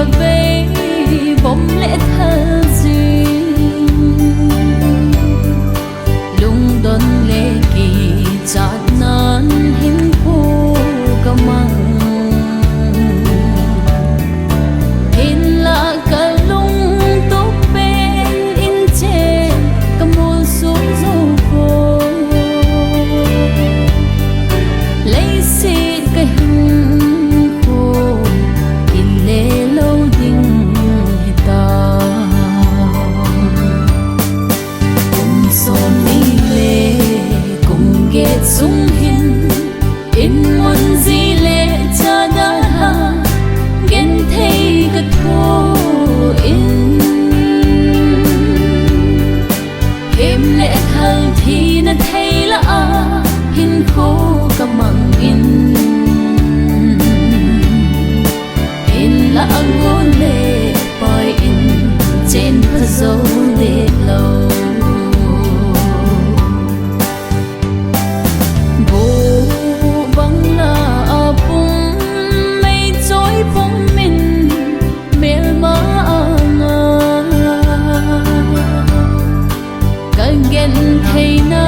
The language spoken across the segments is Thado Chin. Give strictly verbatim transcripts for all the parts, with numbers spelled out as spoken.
Kavei bom le thal jing, lungdon le kichatnan hinkho kamang. Hinlah kalungtup pen in chen kamolso jou poi. Leiset kahinkho kile lou ding hitam. Kum somni le kum get sung hin, in mun ji le cha dalha, genthei kathoh in. Hem le thal thina thei lah a, hinkho kamang in. Hinlah agon le pai in, chen pha jou deh lou. Bo bangla a pum, mei choi pum in, melma anga kagentheina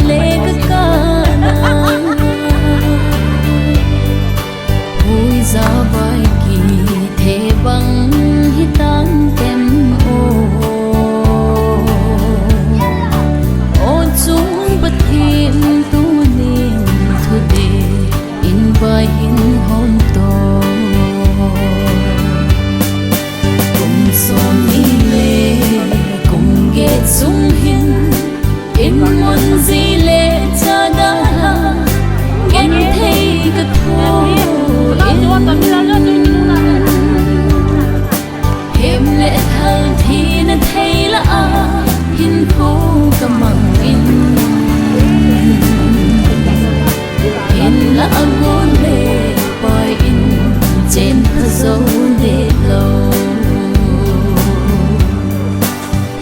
le kakana. Huija vai kithe bang hitante mo. O chung Pathen, tunin thudih in vai hin hom to. Kum somni le kum get sung hin, in mun ji le cha dalha, genthei kathoh in. Hem le thal thina thei lah a, hinkho kamang in. Hinlah agon le pai in, chen pha jou deh lou.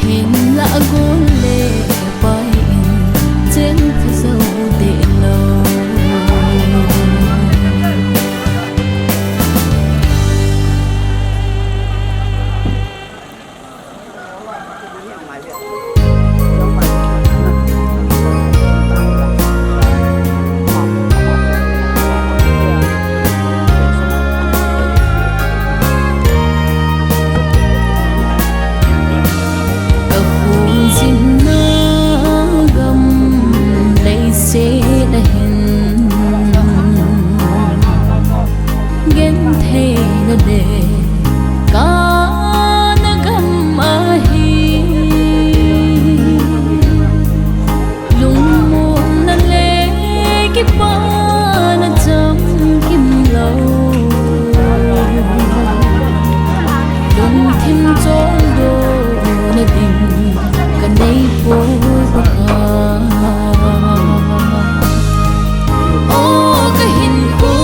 Hinlah agon le pai in, chen pha jou deh lou. Kahung jinna gam leiset a hin, gentheina le kana gam ahi. Lungmonna le kipana chamkim lou. Lungthim choldona ding kanei poi Pakai. O kahinkho,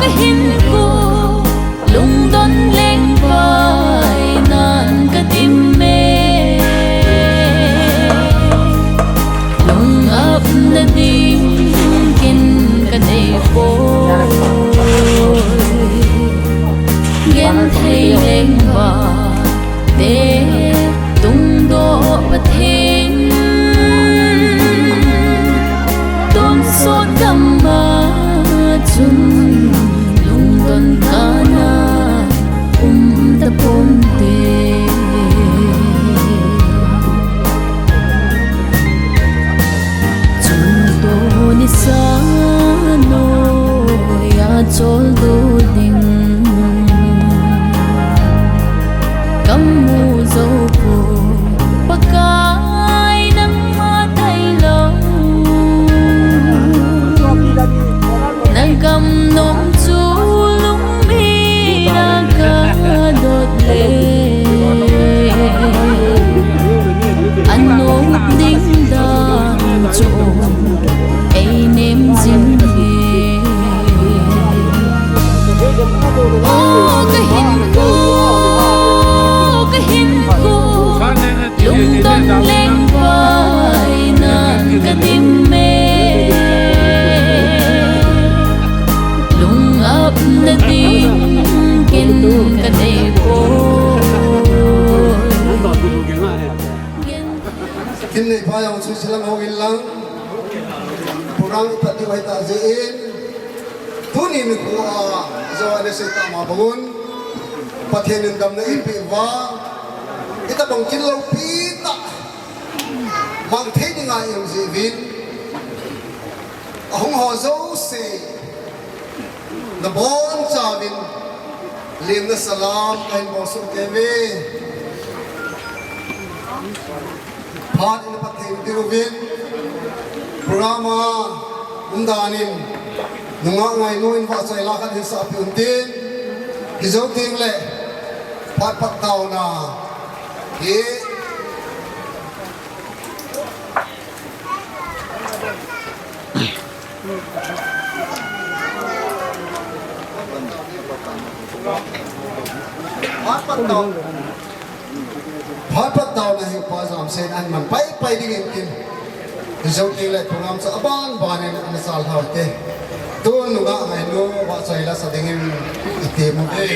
kahinkho, lungdon lengvai nan kadim e. Lungapna ding kin kanei poi. Genthei lengvai te tungdoh Pathen, tonsot gam a chun lungdon kana um taponte. Chun tuni sa noiya choldo ding kamu jou poi Pakai. Pa jong chu chilang hong in lang. Program i pat diu ahi tah jeh in, tuni nikho a, jo a na sei tah ma bang un, Pathen in damna eipeh uva, i tabang kin loupi tah mang thei dinga i um jeh uvin, ahung ho jouse nabonchauvin lemna salam kahin bol soh kei uve. Phat in phatthei diuvin, program a umdan in, nungah Ngainu in vahchoi la khat hin sahpeh untin, hijou tengle phat pat taona hi Phat pat tao, phat pat taona hi Pa Jamsen in aman pai pai dingin tin. Hijou tengle program chu aban ban in ana chal lhau te. Tun nungah Ngainu vahchoi la sa dingin i tem uve.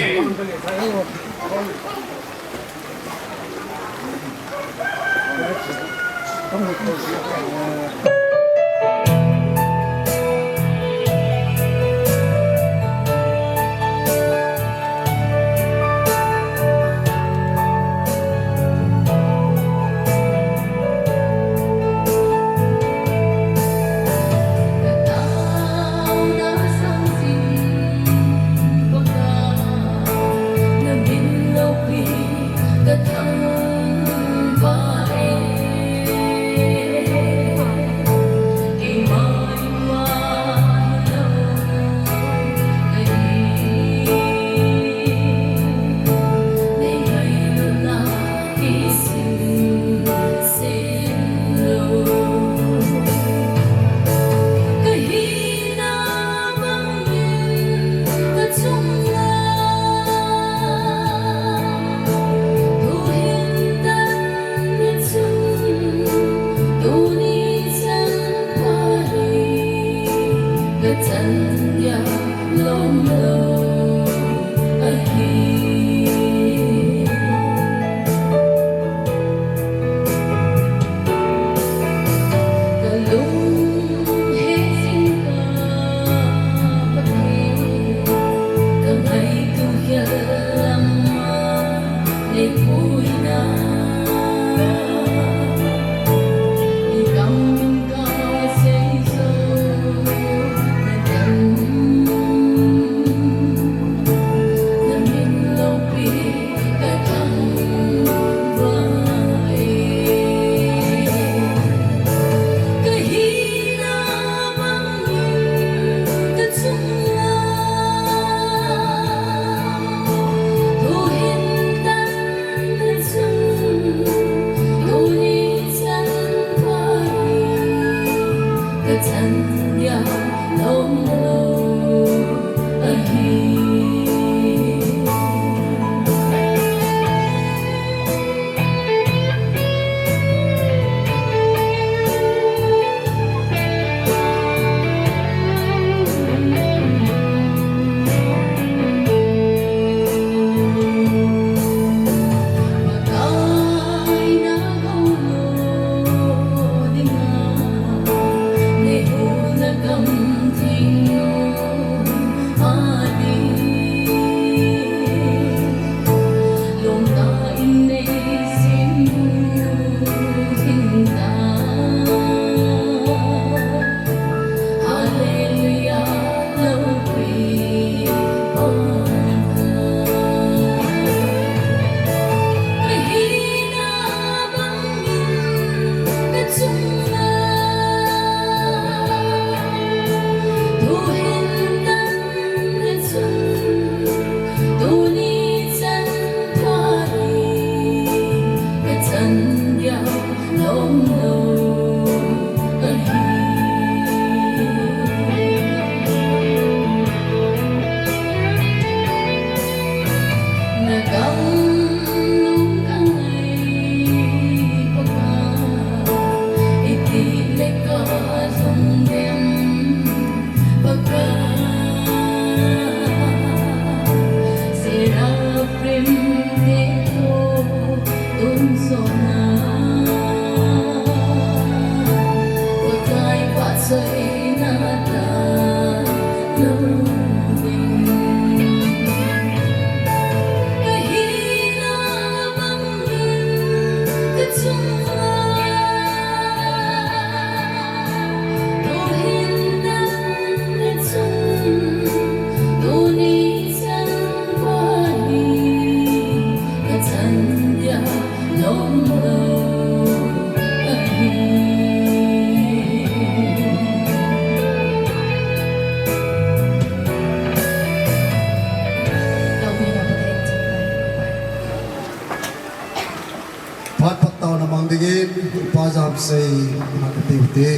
In, Upa Jamsei, Makatiu te.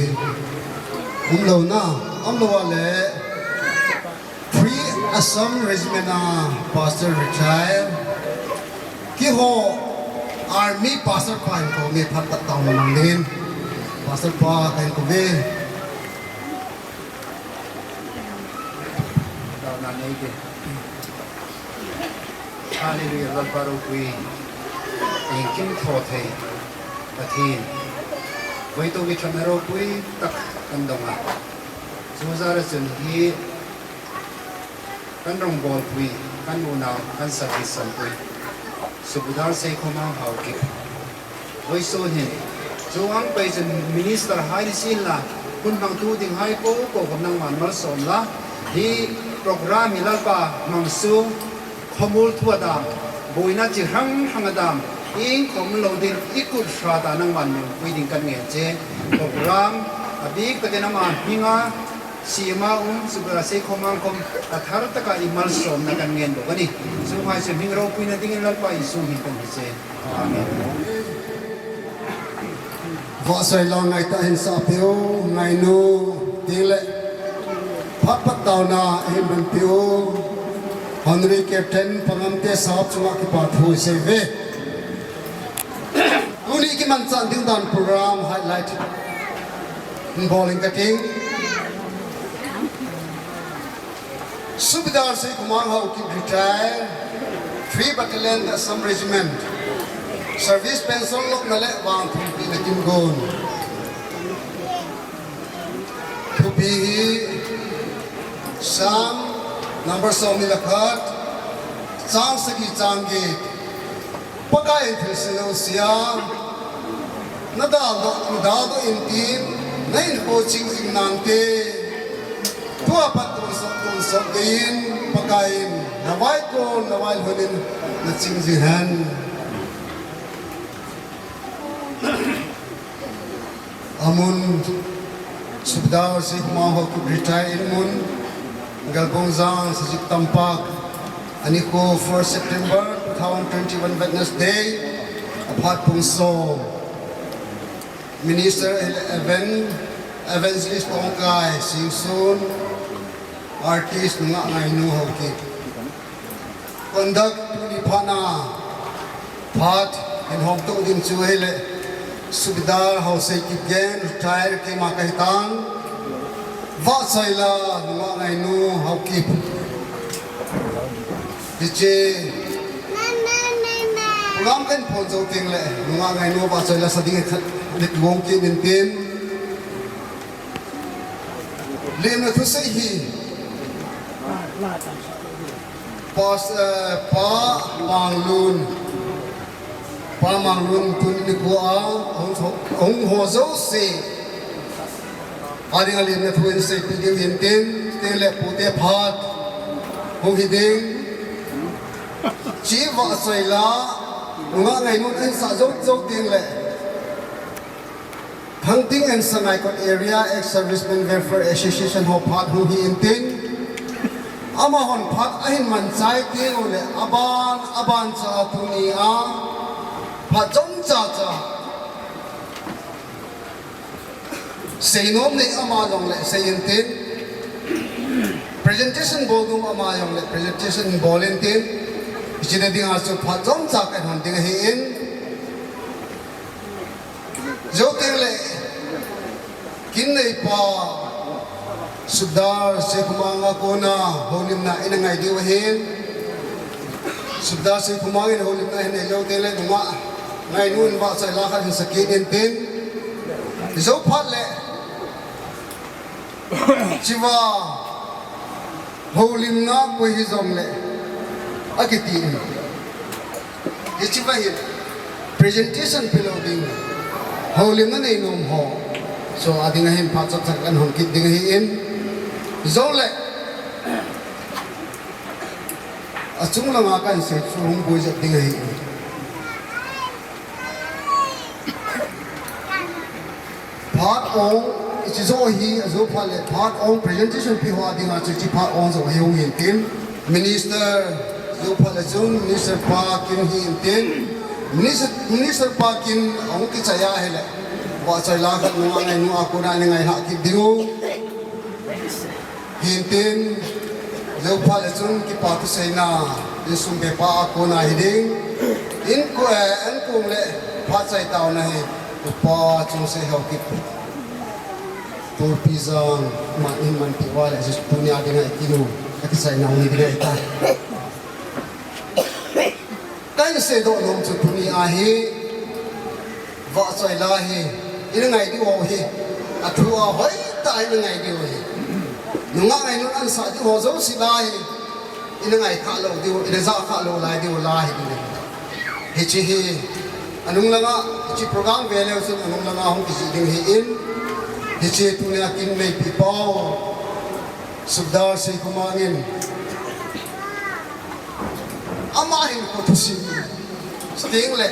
Umlou na, umlou a le, Free Assam Regiment a Pastor retire. Kiho Army Pastor pa hin ko me phat pat tau na mang dingin. Pastor pa hin ko ve. Tau na nei ke. Hallelujah, Lalpa ropui. Engkim tho thei. Pathen. Voi to ki thana ropui tak kan dong a. Chu jara chun hi kan rong bol pui, kan unau, kan sakhi san pui. Subedar Seikhomang Haokip. Voi so hin. Chu ang pai chun minister hai ni sin la, kun bang tu ding hai ko, ko ko nang man mal som la. Hi program hi Lalpa mang su, khomul thu adam, boina chi rang rang adam, ing khom lo din i kut hra ta nang man nung pui ding kan ngen che. Program, a bik takin ama hinga, Sima um, Subedar Seikhomang khom, a thar taka i mal som na kan ngen bo kani. Sum hai sum hing ropui na dingin Lalpa i sum hin kan hi che. Amen. Vahsoi la ngai ta hin sa piu, ngai nu, ding le. Phat pat tau na hin ban piu. Honorary Captain Pangam te sap chunga kipa thu sei ve. Tuni kiman chan ding dan program highlight. Bol in ka ting. Subedar Seikhomang Haokip retire, Free Battalion Assam Regiment. Service pension lop na le bang thumpi na kim gon. Thupi hi Psalm number som ni le khat, chang sagi chang get. Pakai thilse jouse a, na daldoh, na daldoh intin, na hinkho ching jing nante. Tua pat tonsot, tonsot geiyin, Pakai in, na vaikon, na vailhon in, na ching jing hen. Amun, Subedar Seikhomang Haokip retire in mun, Galbongjang, Sajik Tampak, anikho first September two thousand twenty-one Wednesday, aphat pung som, Minister Evan, Evangelist Tongkai, Singsun, artist Nungah Ngainu Haokip. Conduct tuni phat na phat in hom to ding chu hile Subedar Haosei Kipgen retire keima kahi tan. Vahsoi la Nungah Ngainu Haokip. Hiche program kan pon jo teng le Nungah Ngainu vahsoi la sa ding khat lik wong kin in tin. Lemna thusei hi. Pas, eh, Pa Manglun. Pa Manglun tuni nikho a, hung ho, hung ho jouse. Ading a lemna thu in seipi ding in tin, tin le pute phat. Hung hi ding. Chi vahsoi la, Nungah Ngainu in sa jo jo ding le. Thangting and Sangaikot Area Ex-Servicemen Welfare Association ho phat hung hi intin. Amahon phat ahin man chai teng ule aban, aban cha tuni a phat chomcha cha. Seinom nei ama jong le sei intin. Presentation bol nom ama jong le presentation bol intin. Hiche na dinga chu phat chomcha kan hon ding ahi in. Jou teng le, kin neipa, Subedar Seikhomang a kona, houlimna ina ngai diu ahin. Subedar Seikhomang in houlimna hin nei jou teng le, Nungah Ngainu in vahsoi la khat hin sa kit intin. Jou phat le, Chiva, houlimna koi hijong le, akiti in. Hichiva hin, presentation pe lou ding, houlimna nei nom ho. So, ading ahin phat chomcha kan hon kit ding ahi in. Jong le, achung langa kan sei chu hung boi jep ding ahi in. Phat ong, hiche jou hi, ajou phat le, phat ong presentation pe ho dinga chu hiche phat ong jou hi hung hin tin. Minister, jou phat le chun, Minister pa kin hi in tin. Minister, Minister pa kin ahung kichai ahile, vahchoi la khat nunga ngainu a kona ina ngailha kit diu. Hintin, leo phat le chun kipa thuseina, insung bepa a kona hiding. In ko, eh, in kong le phat chai taona hi, upa chung sei hau kit. Tulpi jang, man in man pi wa le, jis tunia dinga ikiu, akichai na uni dinga ita. Kahin seidoh nom chu tuni ahi, vahchoi la hi, ina ngai diu hi, athu a hoitah a ina ngai diu hi. Nungah ngainun ansah diu ho jouse la hi, ina ngai kha lou diu, ina ja kha lou lai diu la hi ding. Hiche hi, anung langa, hiche program ve leu chun anung langa hung kijih ding hi in, hiche tunia kin neipi pau, Sukdar Seikhomang in, Ama hin ko thusim. Sting le.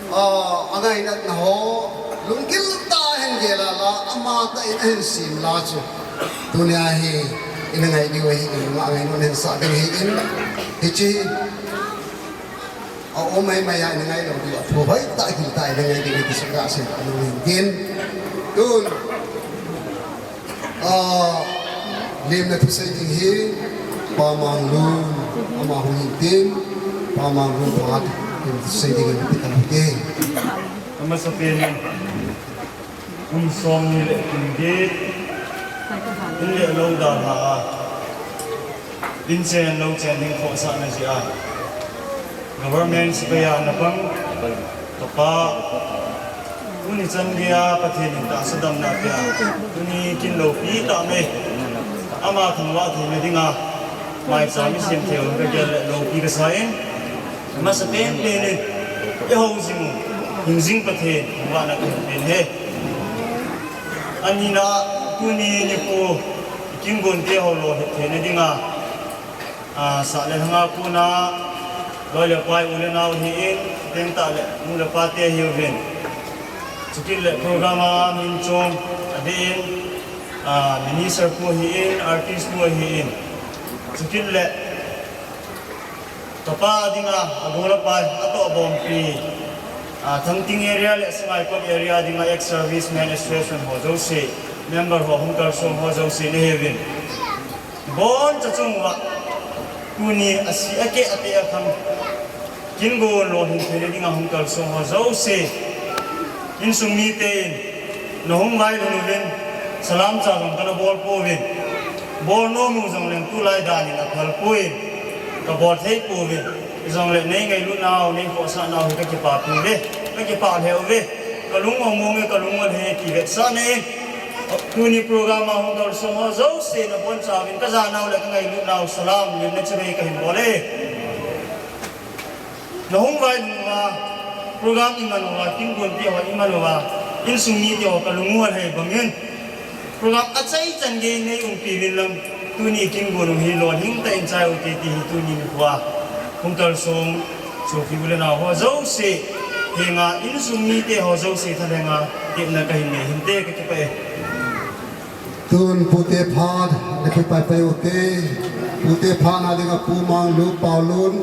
Ah, angaina ho. Lunggil tah a hin gel a la, ama tah in ahin sim la chu. Tunia hi, ina ngai diu hi, ina ngai nu nen sa ding hi in. Hiche. A um mai mai a ina ngai lou diu, athu hoitah a gil tah a ina ngai diu hi ti sukdar sei, anu hin tin. Tun, ah, lim na thusei ding hi, Pa Manglun, ama hung hin tin, Pa Manglun phat, lim thusei ding hi ti kan ke. Amasapen in. Kum som ni le kum get, in le lou dalha a, in chen lou chen ding khohsahna jeh a, government sepai a na pang, kapa, tuni chan geiya Pathen in tahsa damna pia, tuni kin loupi tah mai, ama thangvah theina dinga, maicham isem theiyu ka gel le loupi kasa in, amasapen pen in, i hou jing u, hing jing Pathen, thangvahna kahin pen e. Anina, tuni nikho, i kin gon te ho lolhin theina dinga, ah, sah le lhanga kona, loi le pai u le nao hi in, teng tah le nu le pa te hiuvin. Chukit le program a min chom, adeh in, ah, minister pu hi in, artist pu hi in. Chukit le, Kapa dinga, agol apai, atoh bompi, ah, Thangting area le Sangaikot area dinga ex-servicemen association ho jouse, member ho hung kalsong ho jouse nahiuvin. Boncha chunguva, tuni asi ake ate akhang, kin gon lolhin theina dinga hung kalsong ho jouse, insung mite in, nahung vailhun uvin, salam cha jong kana bol pouvin. Bol nom u jongleng tulai dan in aphal poi, kabol thei pouvin. Ijongle nei ngailut nau, nei khohsah nau hi kakipapi uve, kakipah lheh uve. Kalung mong mong e, kalung ol e, kivetsahna in. Tuni program a hung kalsong ho jouse nabonchauvin kajanau le kangailut nau salam, limna chibai kahin bol e. Nahung vailhun uva, program iman uva, kin gon te ho iman uva, insung mite ho kalung u alhai bangin. Program achaichan gei nei umpi uvin lang, tuni kin gon u hi lolhing tah in chai ute ti hi tuni nikhoa hung kalsong sopi u le nao ho jouse henga, insung mite ho jouse thalhenga tepna kahin nei hinte, kakipah e. Tun pute phat, na kipai pai ute, pute phat na dinga Pu Manglu Paulun.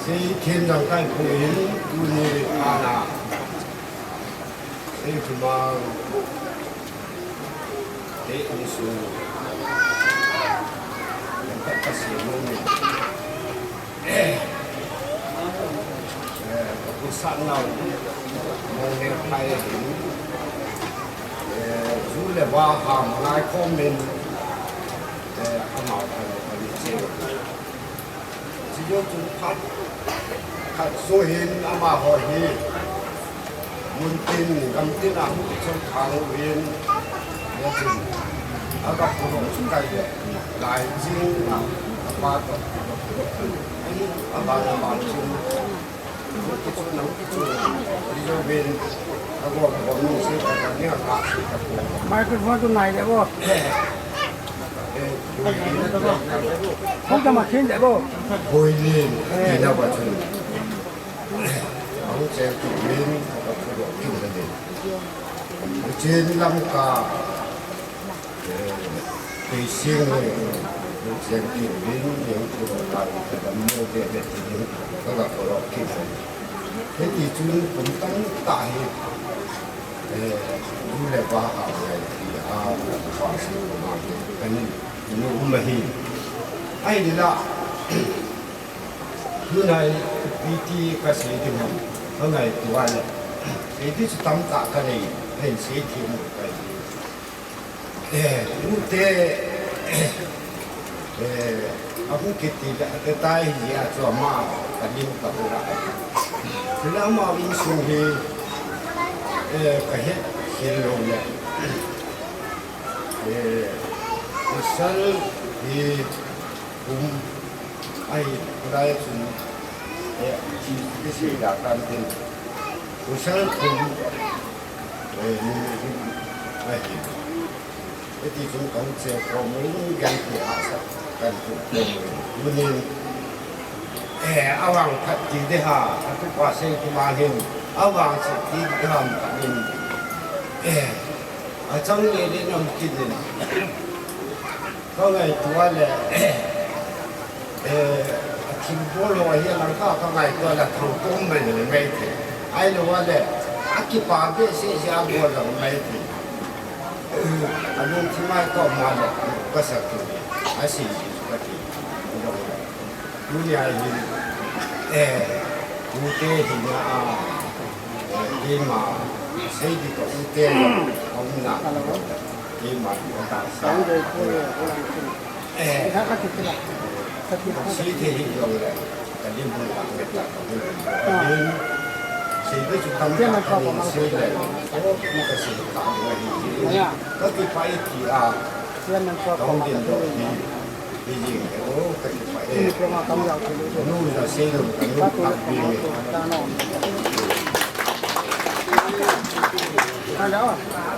Sei khen dang kai pu in, tuni ana. Sei kumang. Te insung. Yang tak kasih mungkin. Eh, kusah nau, mong ne phai hin, eh, ju le va ham ngai khomin, eh, amau phan phan ni cheu. Ji yo chu phat, khat jo hin amaho hi, Mun tin, gam tin a hung kichon thang uvin, ya tin, aga puro chu kai le, lai jing a, apa to, ai, aba na ba chu, kichon na kichon, ri jo ben, ago ko nu se ka ka ni ka se ka ko. Microphone tu nai le bo. Eh, tu ni. Hung ka ma khin le bo. Boi ni, ni na ba chu. Ahung cheng tu min, ka puro kin le. Chen Lamka, Kei sing le, sing kit bin, sing kit lai, ka dam mo te te ti ding, ka ga ko lo kit. Hiti chun kum tamtah hi, eh, nu le pa ha ngai ti a, pa si ko ma hi, ka ni, nu um hi. Ahinla, tunai, pi ti ka sei ding ham, ka ngaito a le, sei ti chu tamtah ka nei, ahin sei ti mu ka hi. Eh, nu te, eh, a hung kiti le, ate tai hi a chu ama, ka lim ka bu la. Chule ama insung hi, eh, ka het khel lou le. Eh, pasal hi kum ahi, lai chun, eh, ti, ti sei da kan tin. Pasal kum, eh, ni, ni, ahi. Hiti chun ka hung che khom in, gan ti hahsa kan tu khom in. Tunin, eh, a vang phat ti ding ham, ka tupa sei ti ma hin, a vang che ti ding ham, in, eh, a chang le le nam kit in. Ka ngaito a le, eh, a thilbol ho hi a lang kha ka ngaito a le thangtom mai le mai thei. Ahilou a le, a kipa behseh seh a bol jong mai thei. Eh, a lungthim a ka um a le, ka sa thei. A sei sei ka ti. Tunia hin, eh, u te hina a, eh, keima sei ding ka u te a umna. Keima ka tahsa. Eh, sei thei hi jong le, ka lim hung tak le tak ka hung. Ahin, sei ding chu tam tak ka lim sei le, o, ka sei tak ding ahi. Ka kipah e ti a, ka hung ding doh hi. Hello. Hello, ah,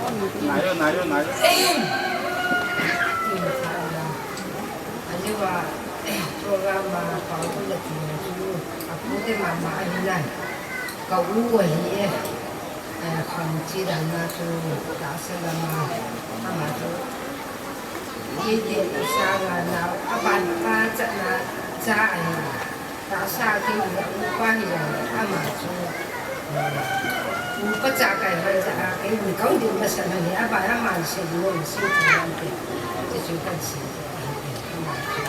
program a pau la ti na chu, a pu te mama ahi nai. Ka u ahi e. Eh, khang chi dan na chu, tahsa lama, ama chu. Ye te sa ga na, a ban pa cha na, cha ahi. Tahsa kei u pa hi jong, ama chu, eh, upa cha kai hoi ja a, kei ni kong ding masa na ni, aba ya man se ni, ni se ni, ni se ni, ni se ni, ama chu,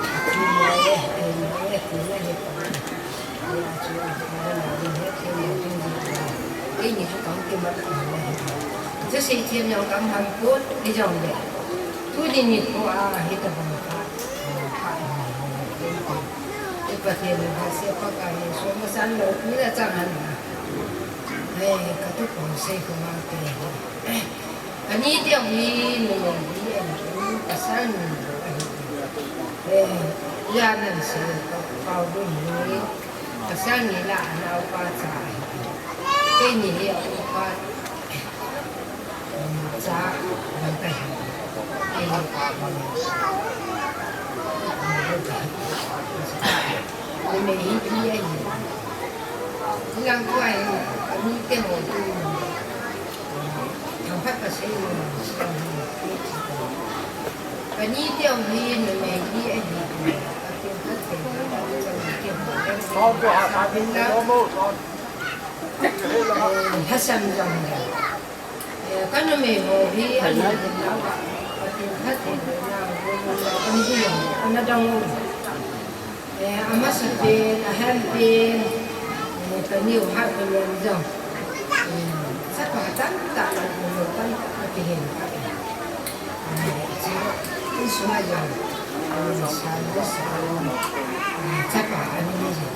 a chu mo ye, eh, mo ye, ti na he pa, ya chu, a, a, na, ni he, ti na, ni, ni, ni, kei ni chu kong ding ma, ma, ma, ma. Chu sei ti na, kam ham put, ni jong le. Tuni nikho a, hi ta bang kha, kha, kha, kha, kha, kha. I Pathen in phatthei pha ka hi, soma san lo, mi la chang han na. Eh, ka tu ko sei ko ma te. Ka ni te hi, ni ni, ni ni, ka sa ni ni. Eh, ya nan se, ka pau du ni. Ka sa ni la, na u pa cha. Ke ni hi u pa. Cha, bang kai. Ai, ni me hi pi ai. Lang ko ai, ni te mo tu. Thang phat ka sei mo, sei mo. Ka ni te hi ni me hi ai. Ka te ka te ka te mo. Sa bin la. Eh, Hasam jong le. Eh, ka numei ho hi, a lungdin nau a, Pathen phatthei boh nau, boh nau, an bu jong, ana dong u. Eh, a masa pen, a hem pen, eh, ka neo hat ka lom jong. Eh, chapa tamtah, ka bu tamtah, ka kihen ka. Eh, chu, insung a jong, eh, sa, sa, eh, chapa, ani jong.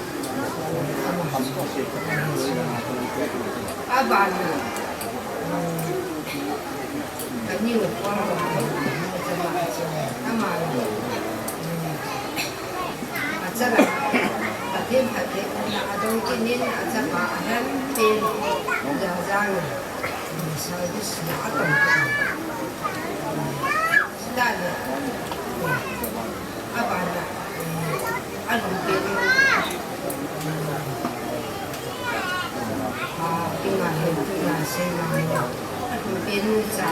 Aban, eh, ka neo pa, ama, eh, achara, Pathen phatthei bohna adong kit in, achapa ahem pen, jajang, eh, service na atong kit in. Sila le, eh, abana, eh, alungpen, eh, ah, pinga he, pinga sei ma he, alungpen cha,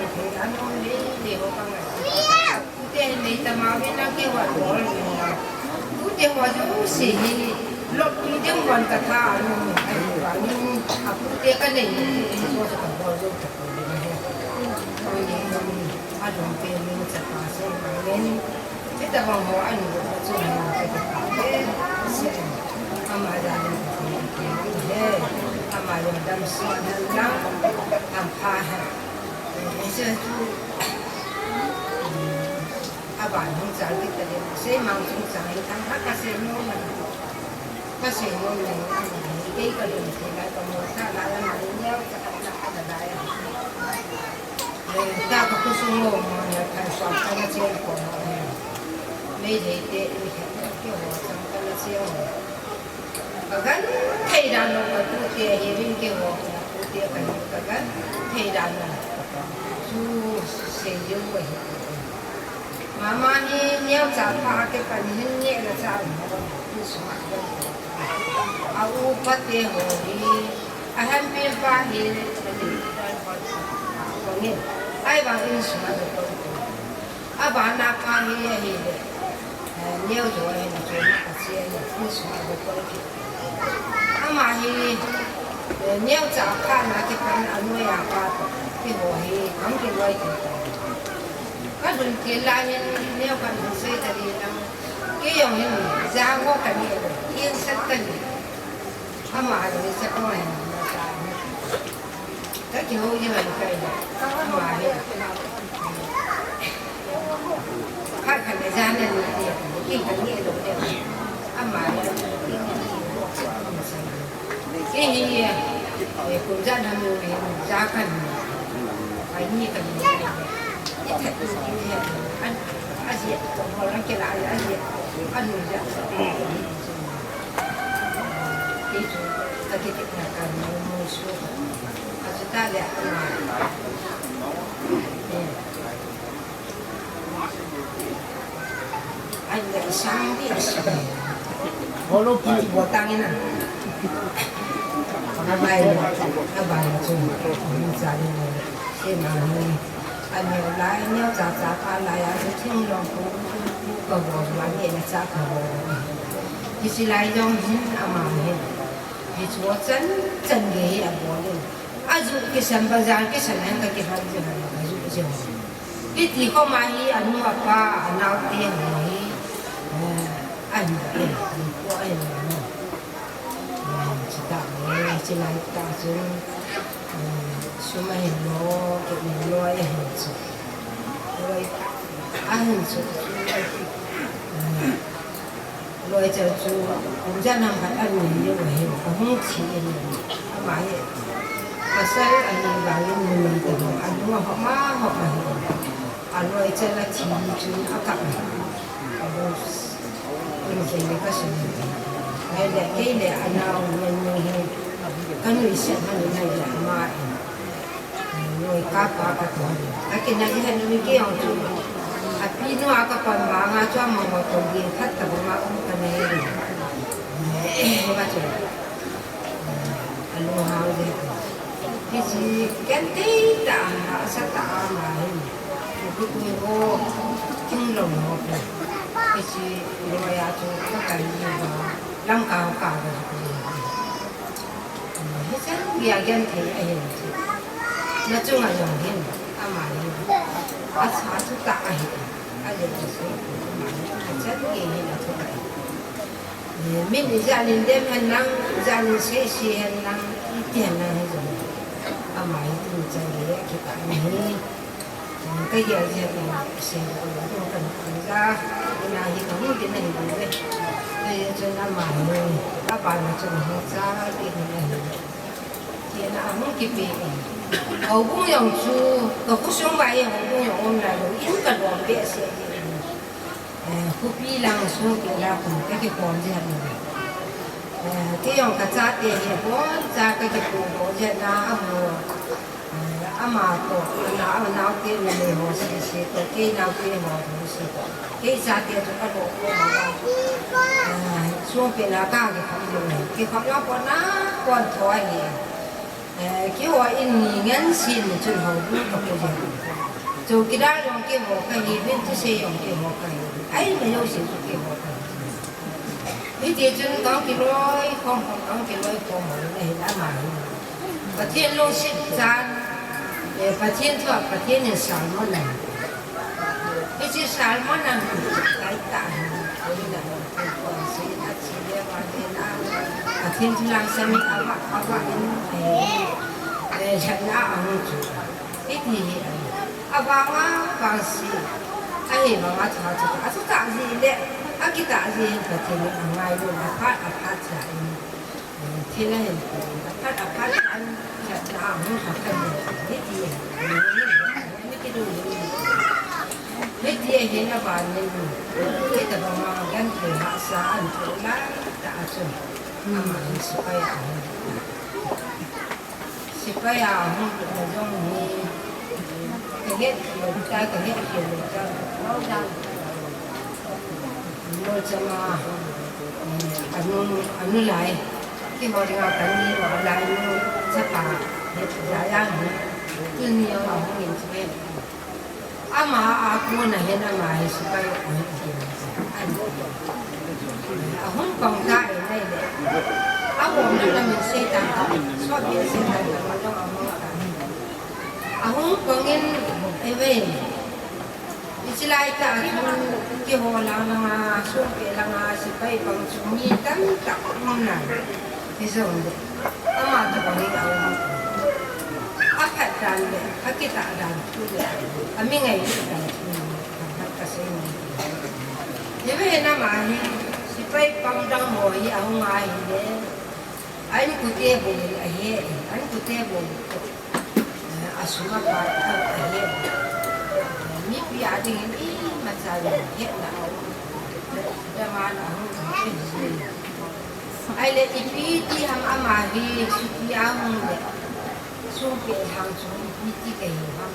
thei, anom lele ho ka ngai. Tute nei tama ve na ke wa dol ni na. Tute ho jouse hi lop tu ding hon ka tha anu ni ai wa ni a tute ka nei ni so so ka bol jo ta ko ni he. Ko ni ni a dong pe ni cha pa se ma ni. Ti ta bang ho anu ka chu ni ka ta ke se. Ama ja ni ka ni ke ni he. Ama yo dam so na na. Am pha he. Ni se tu. Aban hung chang kit ta ding, seimang chung chang in thangkhat kasei nom leng, kasei nom leng, kei kalung thei lai, kamu tha lai, ama neocha khat na khat a lai. Eh, ta kakhosung mo mo ne, phalsam kana cheng ko mo ne. Meitei te in khat keiho chang kana cheng mo. Kagenthei dan lou katute, hivin keiho katute kahi, kagenthei dan lou. Chu sei diu kahi. Mama hi neocha pha a kipan hin nehna cha um ho, insung a. A upa te ho hi, a hempi pa hi, a ti, a ti, a ti, ahivang insung a. Abana pa hi ahile, eh, neo jo ahi na chun a che ahi, insung a bol kit. Ama hi, eh, neocha pha na kipan a noiya pa toh, keiho hi, kam kiloi kit. Kalhun kit lai hin, neo kan hung sei ta ding lang. Kei jong hin, ja ngo kani, insung kani. Ama hi, sa ko ahi, ma ta ni. Ka kihou jing a ka in, ama hi. Khat khat le jan a ni ti, ti ka ni lo le. Ama hi. Kei hi, eh, kum jan a mi hi, ja ka ni. Ka ni ka ni. Ni that ni ni. An, a ji, ko la ke la, a ji. Anu ja. Kei chu ka kiti na ka mu mu su. Ka chu ta le ama. Ai le sang di su. Bolo pi bo tang ina. Ka bai, ka bai chu. Mu sa ni. Sei ma ni. Aneo lai, neocha cha pha lai a, chu thinglhang pu, pu, pu ka bol, ma nehna cha ka bol. Hiche lai jong hin ama hin. Hichu chan, chan gei hi abol in. Aju kisan bazar kisan hin ka kihal jing, aju jing. Hiti koma hi anu apa, anao te ho hi. Eh, ahin, ahin, ahin, ahin. Chutah le, chulai tah chun, um, sum ahin lo, kei loi ahin chu. Loi ahin chu, um, loi chal chu, kum jan ham khat anei lou ahin, kahung thi in, ama hi, pasal ahi vangin numei tobang, anu ahom ahom ahin, aloi chal athi chun akap ahin, aloi Kum khat le ka sum. Ahile, kei le anao ngen ngen hi. Ka nuisat man in ahile ama in. Loi kap a ka tou. Ka kinah in ahile kei jong chu. Api nu a ka pan vang a chu ama ho tou ding phat tabang a um ka nei. Ka chu. Alunghang jeng. Hiche genthei tah a, asat tah a ama hin. Kikui ho, thinglhang ho. Hiche loi a chu ka kai ji ba, Lamka ho ka ga ji. Hichan gei a genthei ahin. Na chunga jong hin, ama hin. Asa chu tah ahi. Ale chu, ama hin. Hichan gei hin a chu tah ahi. Min ijat in dem hen lang, ijat in sei sei hen lang, iti hen lang hi jong. Ama hi tuni chan gei a kipah na hi. Ka gel jep in, sei lo lo, kan kan ja. Ina hi ka hung din ahi bou ve. Ka gel chun ama hi, a ban na chun hung cha, ti ni ahi. Ti na a hung kipe in. Houbung jong chu, ka khosung vai houbung jong um lai lo, in ka lom behseh in. Eh, khopi lang sung peh lang kum ka kikhom jep in. Eh, kei jong ka chate hi abon cha ka kikhom khom jep na amu. Eh, ama toh, ana, anao te numei ho sese toh, kei nao te ho sese toh. Kei chate chu ka lo ko. Eh, sung peh lang ka kikhom jep in. Kikhom lang ko na, kon tho ahi. Eh, keiho in ni ngen sin chun houbung ka pu jeng. Chowkidar jong keiho kahi, bin thusei jong keiho kahi. Ahi, na jouse chu keiho kahi. Hiti chun ka kiloi khom khom, ka kiloi khom ho na hi ama hi. Pathen lungset chan, eh, Pathen thu a Pathen in sermon a. Hiche sermon a, kai ta hi. Pathen thu langsam in ava, ava in, eh, eh, lhatna ahung chu. Hiti hi, eh, avanga vangse, ahivanga atha, atha, atha tah jeh le, akitah jeh hin Pathen in angailut, aphat, aphat tah in, eh, thil ahin, aphat, aphat tah in, lhatna ahung lha khan in, hiti hi, eh, hiti hi, hiti hi, aban in, hitabanga genthei hahsa ahin thoh lai tah a chun, ama hi sepai ahung. Sepai a hung lutna jong hi, ka het lou ta, ka het lou ta. Lolcham a, eh, anu, anu lai. Keiho dinga kanu lai nu chapa, het ja jeng hi. Tuni a hung in sepai. Ama a kona hin ama hi sepai ahi. Ahung pang ta in ahile. Ahomna lam in seitan ta, sot in seitan ta, ma jong ahung ta. Ahung pang in, eh, ve. Hiche lai tah a chun keiho lang langa, sung peh langa, sepai pang chu mi tamtah um nai. Hijongle. Ama toh hi aum. Aphat dan le, akitah dan thu le, ami ngailut dan thu le, aphat kasei ni. Hive hin ama hi, sepai pang dang ho hi ahung ahile, a inkote bou in ahe, a inkote bou toh, eh, asung apat ahe. Mipi a ding in imacha jong hetna aum. Dam a ahung ahile, ipi ti ham ama hi chuti a hung le, sung peh lhang chu ipi ti kahi ham.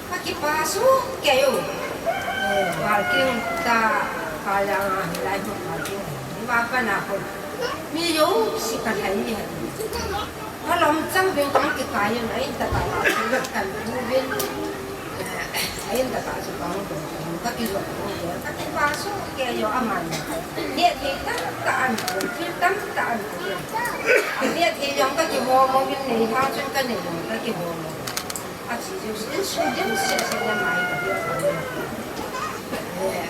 Ka kipa soh kei o. Eh, parking ta, ka jang a, hilai khu parking. Hiva kana khu. Mi jouse ka lhai hi. Ka lom chang vin ka kikai u, a in tah a, kan pu vin. A in tah a chu ka hung tou, ka kijot tou, ka kipa soh kei o aman. Neh thei tamtah ahin pu, thil tamtah ahin pu. Neh thei jong ka kihom uvin, nei lha chun ka nei jong ka kihom uvin. Achi jouse, insung jouse, se na mai ka dia ka dia. Eh,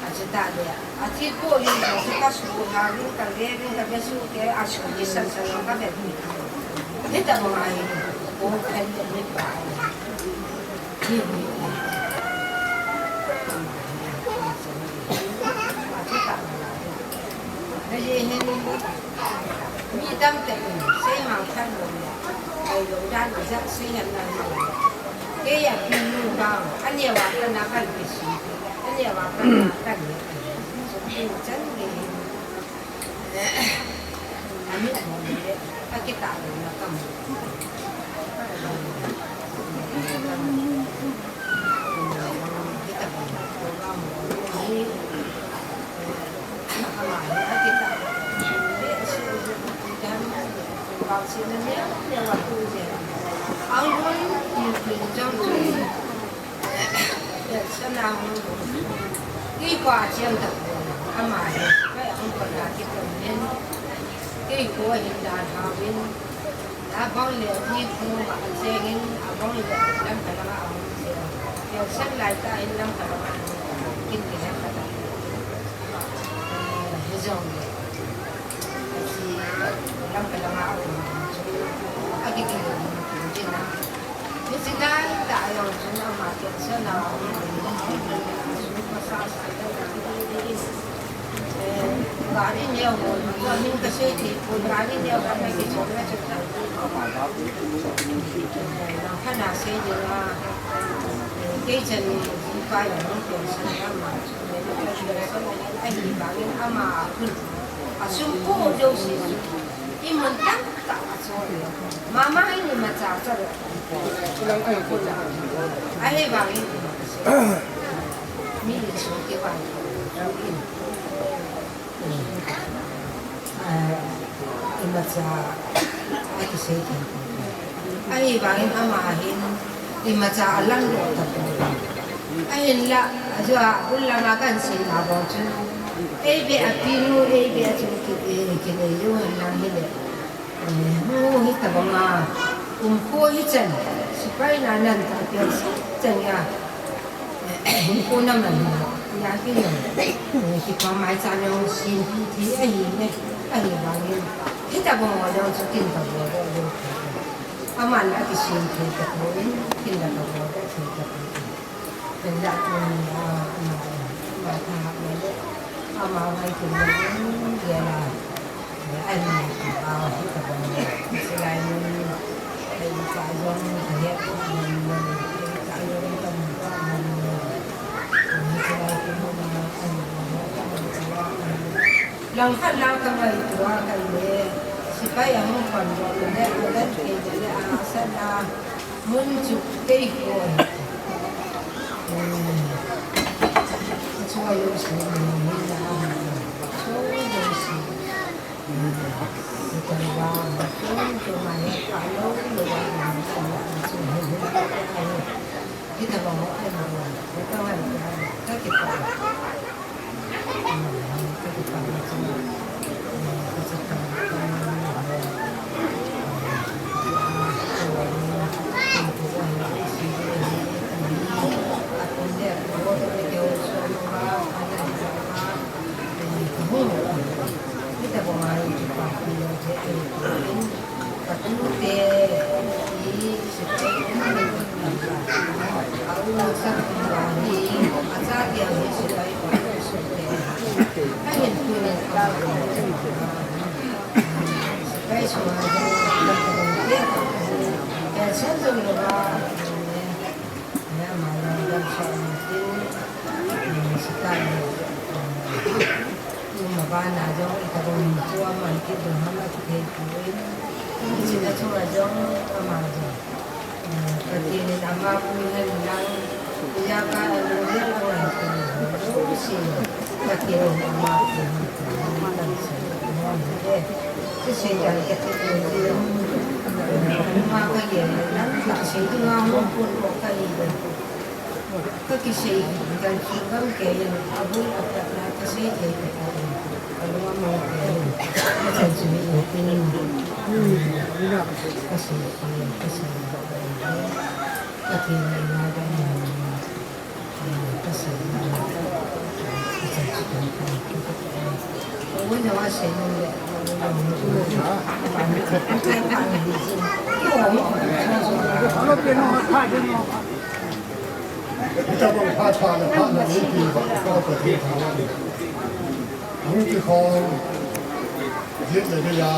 achi ta dia. Athi po yin ka su ka su ha yin ka ve yin ka ve su ke a su ki san san ka ve. Ni ta mo ai ko phen de ni pa. Ni ni. Achi ta. Na ye he ni. Mi tamtah in, seimang khat lou le, kai lou dan ijat sei hen lang lou le. Kei a pi nu vang, aneo a kana kan pi si, aneo a kana kan pi si. Sum pi chan gei. Ami mo le, akitah lou na kam. Kei pa chiam tak ama hi, kei ang pa na ki pon nen, kei ko hin dan ha win. Abang le ni khu ma an se ngin, abang le lam ka la ma ang se. Yo san lai ta in lam ka la ma kin ke lam ka la. Eh, he Jong le. Hiche lam ka lam a um chu. Akiti lo mu tin a. Hiche lai tah a jong chun ama cancer na um. Gari neo ho, min ka sei thei pon, gari neo ho na kichom na chu. Khat na sei ding a, kei chan pa jong hung cancer na ma chu. Ahivangin ama khun, asum po jouse chu imun tamtah a chol. Mama in imacha cha le. Ahivangin mi insung kivai. Ah, imacha akisei thei. Ahivangin ama hin imacha alang doh tapoi. Ahinla, ajeh a, bul langa kahin seina bou chu. Ei beh a pinu, ei beh a chu ki, eh, kinei lou hen lang hile. Eh, hung hitobang a, um kho hichan, sepai na nan ta pian chan a. Hung kho na man, ya ki yo. Eh, kipa mai cha neo sin hi thi ahi ne, ahivangin. Hitobang a neo chu kin ka bol bol bol. Aman akisin thei tapoi, kin la ka bol bol thei tapoi. Ken la tuni a, ama, ama tha le, ama vai kin le, ye la. Ai, ma, a, hi ka bang le. Silai mun, ai, ka jong, ka he, mun, mun, ka jong, ka mun, ka mun, mun. Silai kin mun, ai, ma, ka mun, ka mun, ka mun. Lang khat lang ka ngai tua ka le. Sepai a hung pan bol le, a dan ke le, a, sa na. Mun chu kei ko. Hmm. Chua yo si ni na. Chua yo si. Hmm. Kita ba, chua yo ma ya ka lo lo ba na. Kita ba mo ai mo. Kita ba ya. Kita ba. Ama bana jong, ita bang tua man kit ding ham ati thei poi. Hiche na chunga jong, ama jong. Pathen in ama pui hen lang, iya ka lungdei lang lang kit ding ham. Jouse, Pathen in ama pui hen lang, lang se, lang se. Hiche kan kati poi. Ama ka ye lang, lang se, tu nga mo pun mo ka ye. Ka kisei, kan chu kan kei in, a bul a pat na ka sei thei ka ta in, ka lung a mong kei in, ka chan chu hi in tin in, ka sei, ka sei, ka sei, ka thei na in, ka in, ka sei, ka chan chu kan kei in. Hitabang phat pha le phat na mipi ba ka Pathen thangvah in. Hung kikhom, jet le geiya,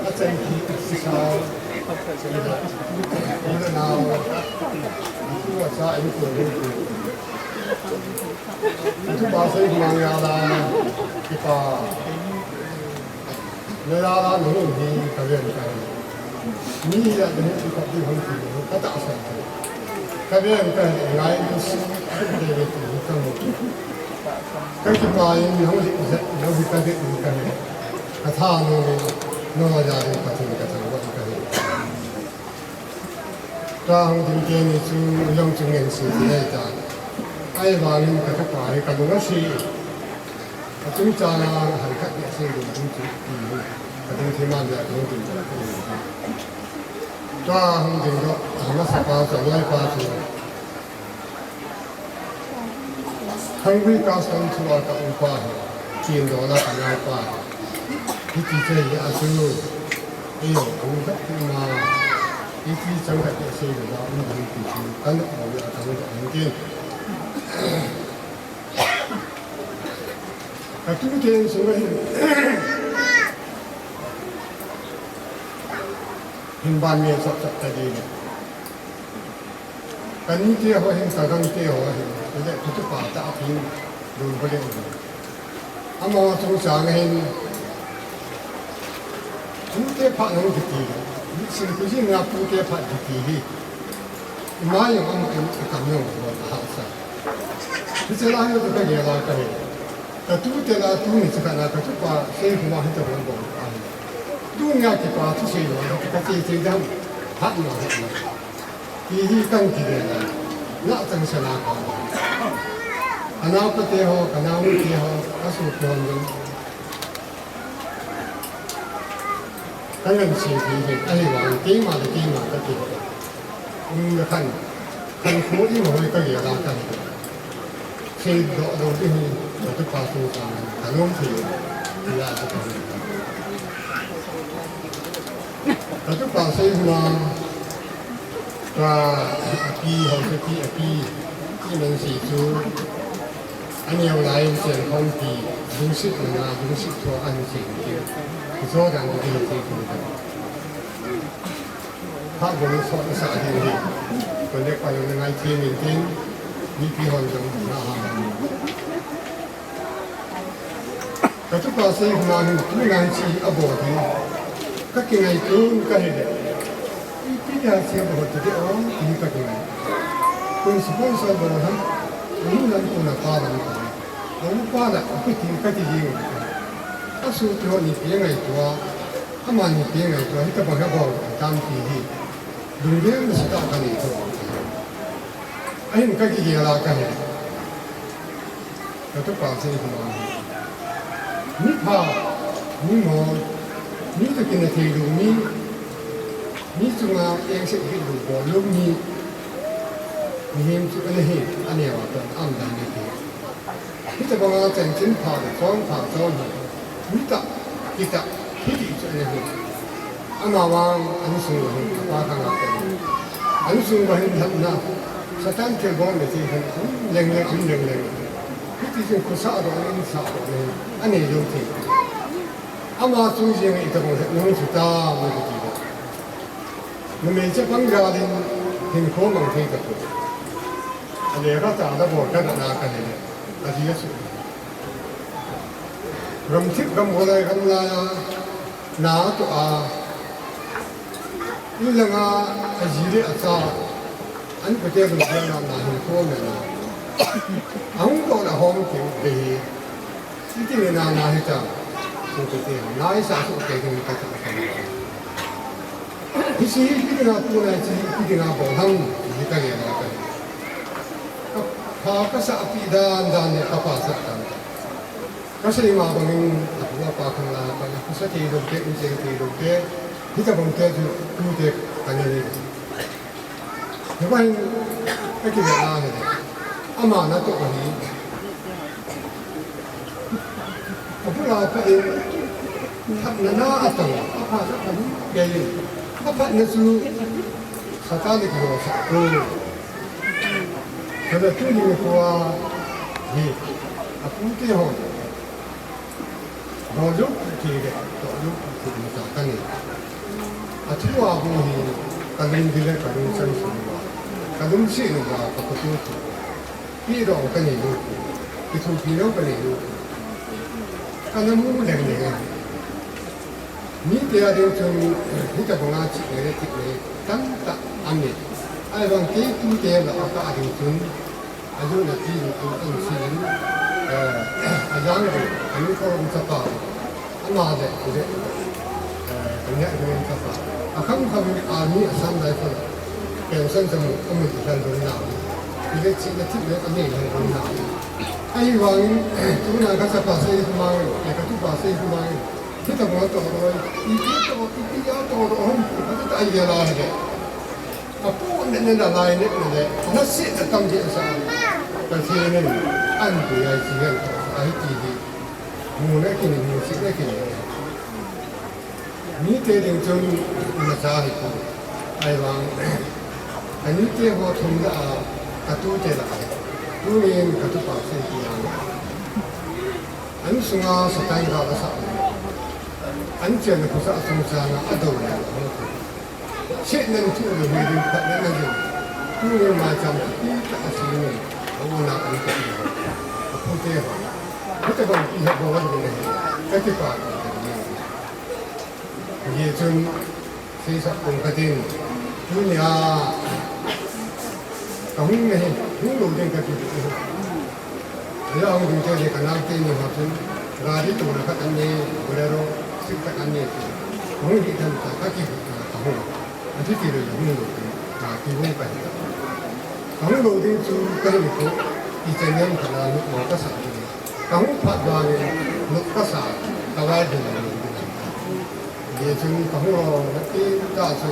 achan ki, kisao, u le nao, u le cha, in ko le ko. Tupa sei mang ya la, kipa. Naya la nahung hi ka ven ka hi. Mi hi a ding hi ka ding hung ki ka tahsan ka. Ka ven ka hi ngai ni si ka ven ka hi ka mu. Ka kipa in nahung hi jet nahung hi ka ven ka hi. Ka tha nung ni nahung ya ding ka thing ka thang ka hi. Tua hung ding teni chu, jong chu ngen si ti nei ta. Ahivangin ka kapa hi ka lung a si. Ka chungchang a han khat ni a si ding ding chu ti. Ka ding thei man dia ka hung ding ta. Tua hung ding doh, a masa pa chu, a loi pa chu. Hungry Custom thua ka um pa hi. Tin dola ka nai pa. Hiti che ya su. Ei yo, ang ka ti ma. Hiti chang ka ti se da, um, hiti chu. Kan ko ya kan ko ang tin. Ka tu te su ngai. Hin ban me sok sok ta di. Ka nute ho hin, ka gangte ho hin, le tutu pa ta a pin, dun ho le dun. Amaho chungchang hin, tute phat nung kiti, sin kujin nga tute phat kiti hi. Ima jong ama in akam jong bol a hahsa. Hiche lai ho ka gel a ka he. Ka tute la tuni chakhat na ka tupa sei huma hita hung bol a hi. Tunia kipa thusei lo, ka che che dam, hat lo, hat lo. Ti hi kan ti le la, na chang sa na ka. Ka naopa te ho, ka naonu te ho, ka sopi ho jong. Ka ngan se ti hi, ahivang keima le keima ka ti. Um le khan, khan khu ima hoi ka gel a ka hi. Sei doh doh ding hi, ka tupa sung ka, ka lom thei, ti a ka hi. Ka tupa sei hma, ka api, hausa pi api, ti nan sei chu, aneo lai in chen khom ti, lungset nana, lungset thua an sei ti, zo dan ti ti ti. Kha bol so sa ding hi, ko le pa le ngai ti min tin, mipi hon jong na ha. Ka tupa sei hma hin, tu ngai chi a bol hi. Ka kingaito ka hi le. Ipi dia sei bol ti de o, ti ka kingai. Kun sponsor bol ham, ni nan kun a pa lam ka. A u pa la, a pi ti ka ti jing. A su ti ho ni pi ngaito a, ama ni pi ngaito a, hitabang ha bol, tam ti hi. Lungdei na sa ta ka ni to. Ahin ka kigel a ka hi. Ka tupa sei hma. Mi pha, mi mo, mi toh kina thei lou mi, mi chunga engse kit lou bol lou mi, mihem chu ana hi, aneo a toh, aum dan ni ti. Hitabanga chanchin pha le chon pha chon hi, mi tah, ki tah, hiti chu ana hi. Amavang, an sung uva hin, apa khang a pe. An sung uva hin lhatna, Satan thilbol le ti hin, um leng leng, um leng leng. Hiti chun khosah doh le, insah doh le, anei lou thei. Ama chung jeng a itabang lhatna hung chu tam, kiti. Numei chapang gal in, hinkho mang thei tapoi. A lekha cha la bol ka na ka he le, a ji a su. Gamthip gamkholai gamlai a, na atoh a, in langa aji le acha, an pute lungdei na, na hinkho mena. Ahung doh le ahom keu ve hi. Iti le na na hita, so pute, na isa so ke ding ka ta ka. Hiche hi ipi dinga tuna hiche hi ipi dinga bol ham, ti hi ka gel a ka. Ka pha ka sah pi dan dan le ka pha sah dan. Ka sei ma bangin a pu a pa khang la ka, ka sa thei lou te, in cheng thei lou te, hitabang te chu tute ka nei. Hiva hin ka kile a hi le. Ama natoh hi. Abul a pat in, phatna na atang, aphat na phat kei. Aphatna chu, Satan in kiho sah ko. Kana tuni nikho a hi, apute hon. Doh lou pu ti le, doh lou pu ti le ta ka ni. Athu a bu hi, ka lungdei le, ka lungchang sung uva. Ka lungset uva, ka khoto thu. Pi dong ka nei lou, kithopi lou ka nei lou. Ka na mu leng leng a. Mite a ding chun, hitabanga chih nei le, chih nei, tamtah aum e. Ahivang kei tute la a ka a ding chun, a jona ti lou chun, an si in, eh, a jang lou, a nu ko um chapa. Ama le, le, eh, kanya kanya chapa. Akhang khang army Assam Rifle. Pension jamu, amu ti hal dong na. Ile chi na ti le, ame hal dong na. Ahivangin, tuna ka chapa sei hma, le ka tupa sei hma. Hitabang toh loi, ipi toh, ipi a toh loi, hom, ka ta ai la le. Apu ne ne la lai ne ne le, na si na tam je sa. Ka si ne, an pu ya si ne, a hi ti hi. Mu le kini, mu si le kini. Mite ding chun imacha hi ko. Ahivang, kanite ho thum lah a, katute lah a. Tunin katupa chu ipi ham. An sunga Satan gal asah. An chenna khosah sung changa adou le. Chenna thu le hi ding phatna ding. Tunin maicham kitah a asem in. Auna an ko. Apute ho. Hitabang iha bol ding le. Katipa. Hijeh chun, seisah pong katin, tunia kahung na hi, hung lou ding kati. Ajeh a hung ding te le kanaote ni ho chun, gari touna khat anei, Bolero, Swift khat anei. Kahung hi dan ta kati, kahung. Achuti le hung lou ding, kati hung kahi. Kahung lou ding chu kahi ko, ichan jeng khat a lou kasah ding. Kahung phat vangin, lou kasah, kavai ding lou ding. Hijeh chun kahung lou, nati ta chu.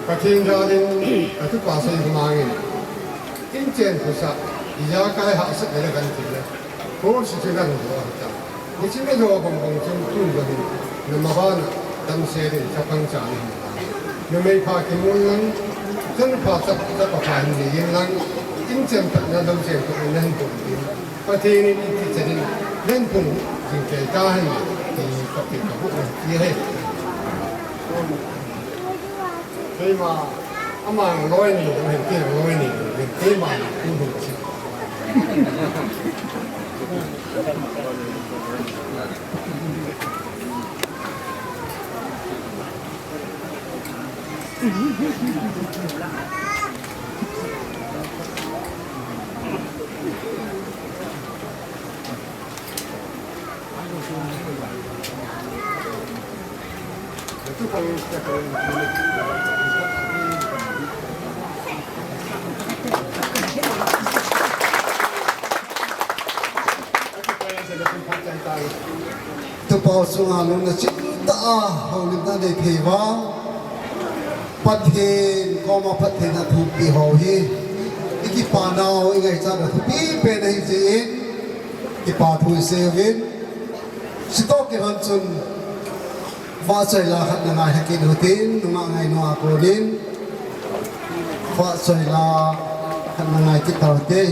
Pathen jalin, katupa sei mangin. Inchen khosah, ijakai hahsat le kan ti le. Ko si chu kan do ta. Nichim ijo bang bang chun tun bangin. Namabana, damsel in, chapang cha ni. Numei pha kimu in lang, chanu pha chap, chapa pha hin nei in lang. Inchen phatna, damsel phatna hin pum in. Pathen in iti chan in, len pung jing kei tahen, ti Pathen kabu na, ti ahi. Keima, ama loi ni, ama hin ti loi ni, keima ni, tu hung si. Tupa chunga lungna chingtah a houlimna nei thei uva, Pathen koma phattheina thupi ho hi i kipa nau, i ngaichat nau thupi pen ahi jeh in, kipa thu i sei uvin, chutah kilhon chun, vahchoi la khat na ngai lheh kit u hitin, nungah ngai nungah konin, vahchoi la khat na ngai kit tau hite.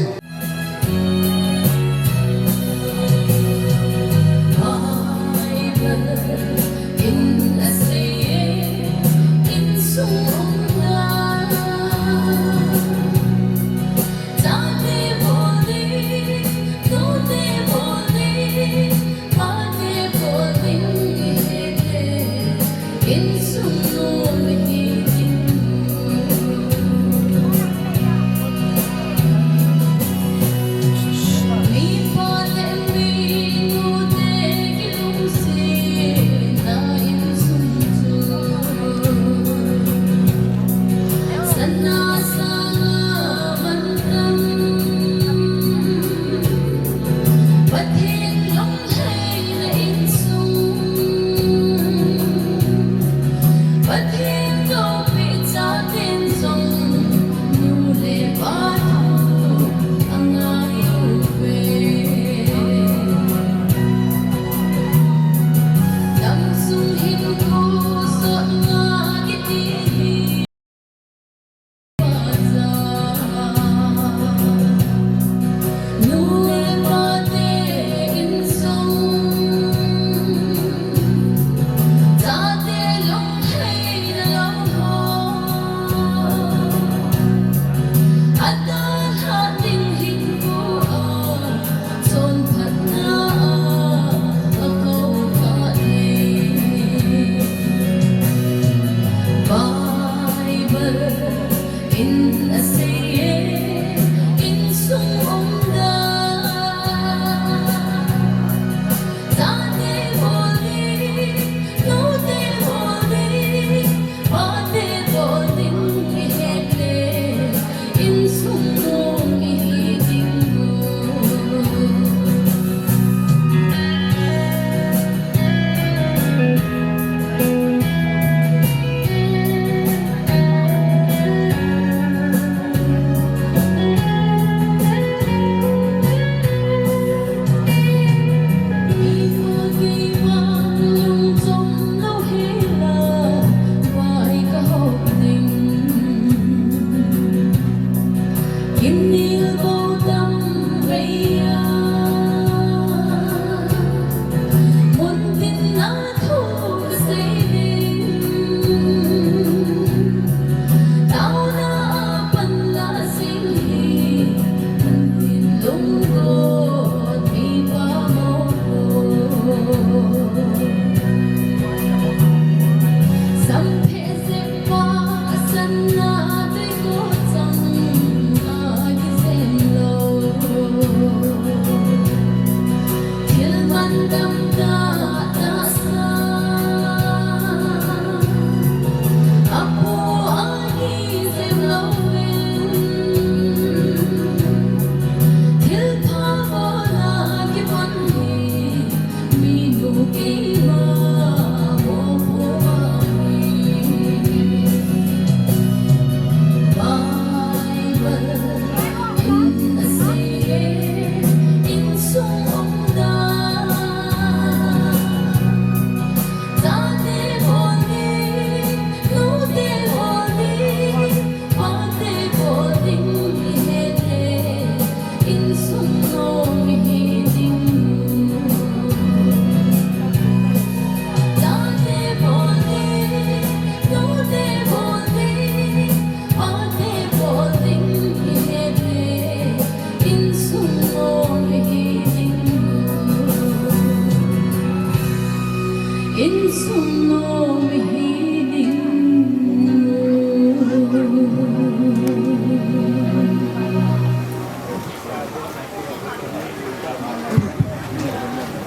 Insung nom hi ding.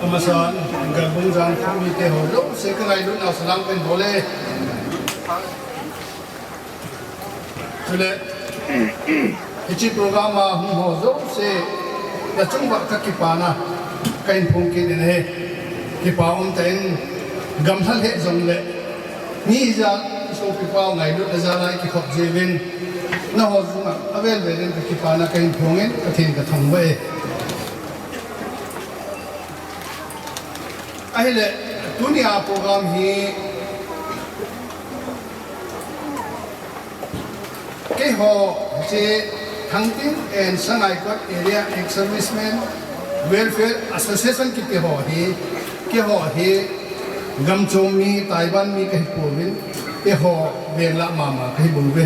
Amasan, Galbung Jangkho mite ho jouse ka ngailutna salam kahin bol e. Chule, hiche program a hung ho jouse, nachung uva ka kipana kahin phong kit in ahi. Kipa umtah in, gamlha lheh jongle, mi ijat, isopipau ngailutna jal a ikikhop jeh uvin, nangho chunga avel vel in ka kipana kahin phong in, Pathen ka thangvah e. Ahile, tunia program hi keiho hiche Thangting and Sangaikot Area Ex-Servicemen Welfare Association kiti ho hi, keiho hi gamchom mi, Taiwan mi kahi pouvin, keiho veng lah mama kahi bouve.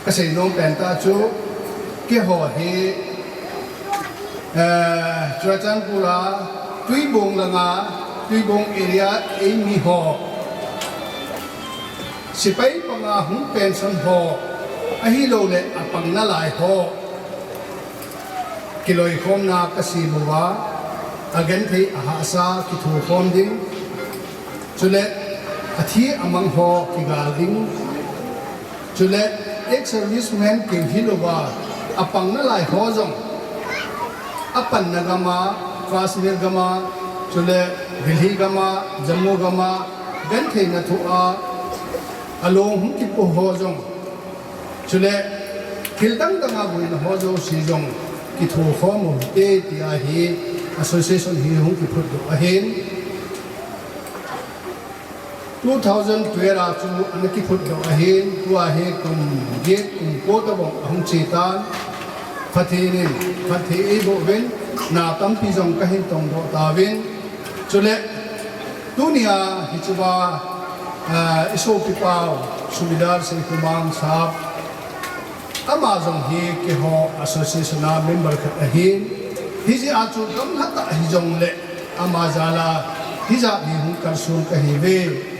Kasei nom pen tah chu, keiho hi Eh, Churachandpur a, Tuibong langa, Tuibong area eimi ho, sepai panga hung pension ho, ahilouleh apang nalai ho, kiloikhomna kasem uva, agenthei ahahsa kithokhom ding, chule athi amang ho kigal ding, chule ex-servicemen keu hilouva, apang nalai ho jong, apanna gam a, Kashmir gam a, chule Delhi gam a, Jammu gam a, gentheina thoh a, along hung kipo ho jong, chule thil dang dang a boina ho jouse jong, kithokhom u hite tia hi association hi hung kiphutdoh ahin. Two thousand twelve a chu ana kiphutdoh ahin, tua hi kum get, kum ko tobang ahung che tan. Pathen in phatthei eiboh uvin, na tampi jong kahin tongdoh tauvin. Chule, tunia hichea, ah, isopipau, Subedar Seikhomang Sahab, ama jong hi keiho association a member khat ahin, hijeh a chu gamlha tah hijongle, ama jal a hijat hi hung kalson kahiuve.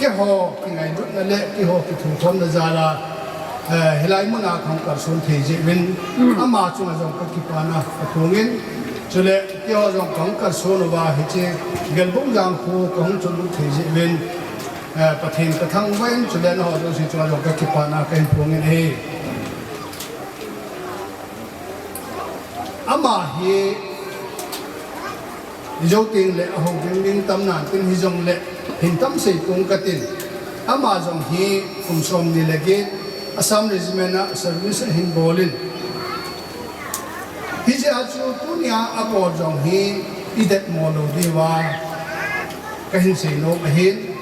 Keiho kingailutna le keiho kithokhomna jal a, eh, hilai muna kahung kalson thei jeh uvin, ama chunga jong ka kipana kaphongin, chule keiho jong kahung kalson uva hiche Gelbung Jangkho kahung chonlut thei jeh uvin, eh, Pathen ka thangvah in, chule nangho jouse chunga jong ka kipana kahin phongin ahi. Ama hi, ijou tengle ahou ding ding tam nan tin hijongle, hin tam sei pong katin. Ama jong hi kum somni le get, Assam Regiment a service ahin bol in. Hijeh a chu tunia abol jong hi idetmo lou diuva kahin seinom ahin.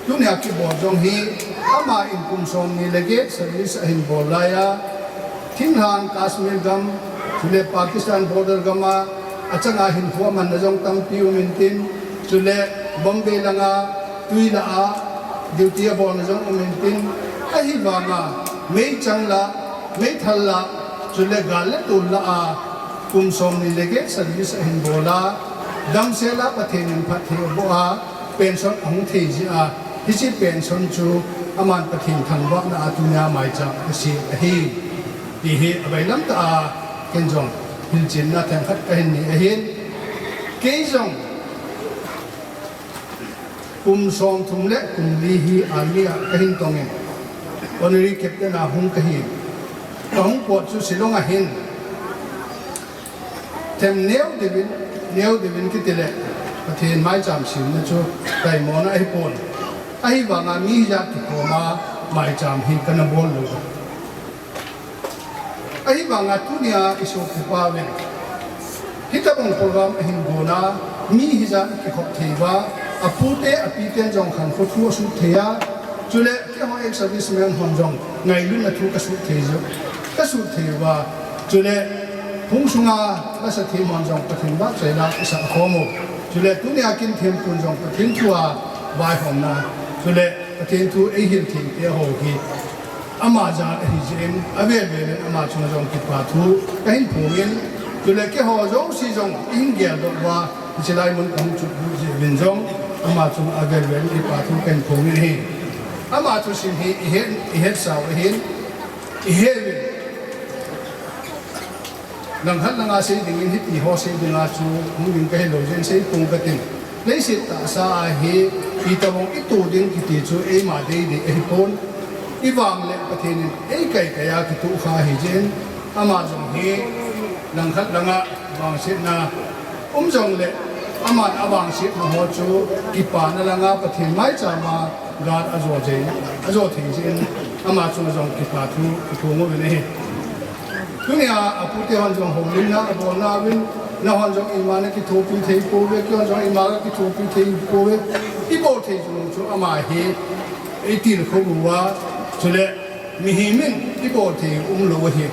Tunia kibol jong hi, ama in kum somni le get service ahin bol laiya, thinglhang Kashmir gam, chule Pakistan border gam a, achanga hinkho amanna jong tampi um intin, chule Bombay langa, twi lah a, duty abolna jong um intin, ahivanga, meichang lah, meithal lah, chule gal le tol lah a, kum somni le get service ahin bol a, damsel a Pathen in phatthei aboh a, pension ahung thei jeh a, hiche pension chu aman Pathen thangvahna a tunia maicham asem ahi, ti hi abailam tah a ken jong hilchenna themkhat kahin nei ahin, kei jong kum somthum le kum li hi army a kahin tongin, honorary captain a hung kahi, kahung pot chu Shillong ahin, them neo deuvin, neo deuvin kitile, Pathen maicham semna chu taimona ahipon. Ahivanga mi hijat kikhoma maicham hi kana bol lou. Ahivanga tunia isopipauvin, hitobang program ahin gona, mi hijat kikhop theiuva, apute apiten jong khankho thu asut thei a, chule keiho ex-servicemen hon jong ngailutna thu kasut thei jeh, kasut theiuva, chule phung sunga lasathem hon jong Pathen vahchoila asah khom u, chule tunia kin thempun jong Pathen thua vaihomna, chule Pathen thu eihil thei teho hi ama jal ahi jeh in, avel vel in ama chunga jong kipa thu kahin phongin, chule keiho jouse jong ihin geldoh uva, hichelai mun kahung chotlut jeh uvin jong, Ama chunga avel vel in kipa thu kahin phong in ahi. Ama thusim hi ihet, ihetsau ahin, iheuvin. Langkhat langa sei dingin hiti ho sei dinga chu hung ding kahilou jeh in seipong katin. Leiset tahsa a hi itobang ito ding kiti chu eima deidei ahipon. Ivang le Pathen in eikaikai a kitoh kha ahi jeh in, ama jong hi langkhat langa vangsetna um jongle, aman avangsetna ho chu kipana langa Pathen maichama gal ajo jeh, ajo thei jeh in, ama chu jong kipa thu kaphong uvin ahi. Tunia apute hon jong houlimna abolna uvin, nahon jong ima nakithopi thei pouve, keihon jong ima kakithopi thei pouve. Ibol thei jong chu ama hi eitilkhou uva, chule mihem in ibol thei umlou ahi.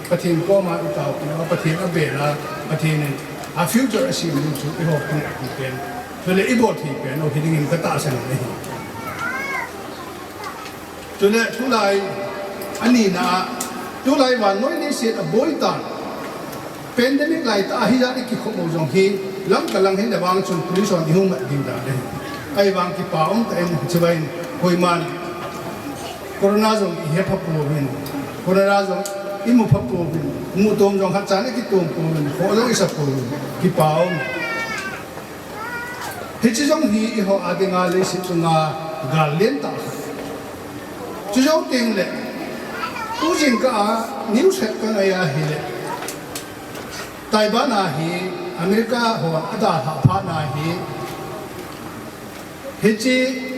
Pathen koma itaopi uva, Pathen abel a, Pathen in a future asem ding chu eiho pung ahi pen. Chule ibol thei pen u hiding in katahsan in ahi. Chule tulai anina a, tulai vannoi leiset aboi tan. Pandemic laitah a hijat ikikhop u jong hi, Lamka lang hile vang chun police hon ihung mat ding dan ahi. Ahivang kipa umtah in hiche vang in, koiman corona jong ihepha pouvin, corona jong imu pha pouvin, mutom jong khatchan ikitom pouvin, khoh jong isa pouvin, kipa um. Hiche jong hi eiho a dinga leiset chunga gal lentah khat. Chujou tengle, tujingkah a news khat kangai ahile, Taiwan a hi America hon adalhah phatna hi, hiche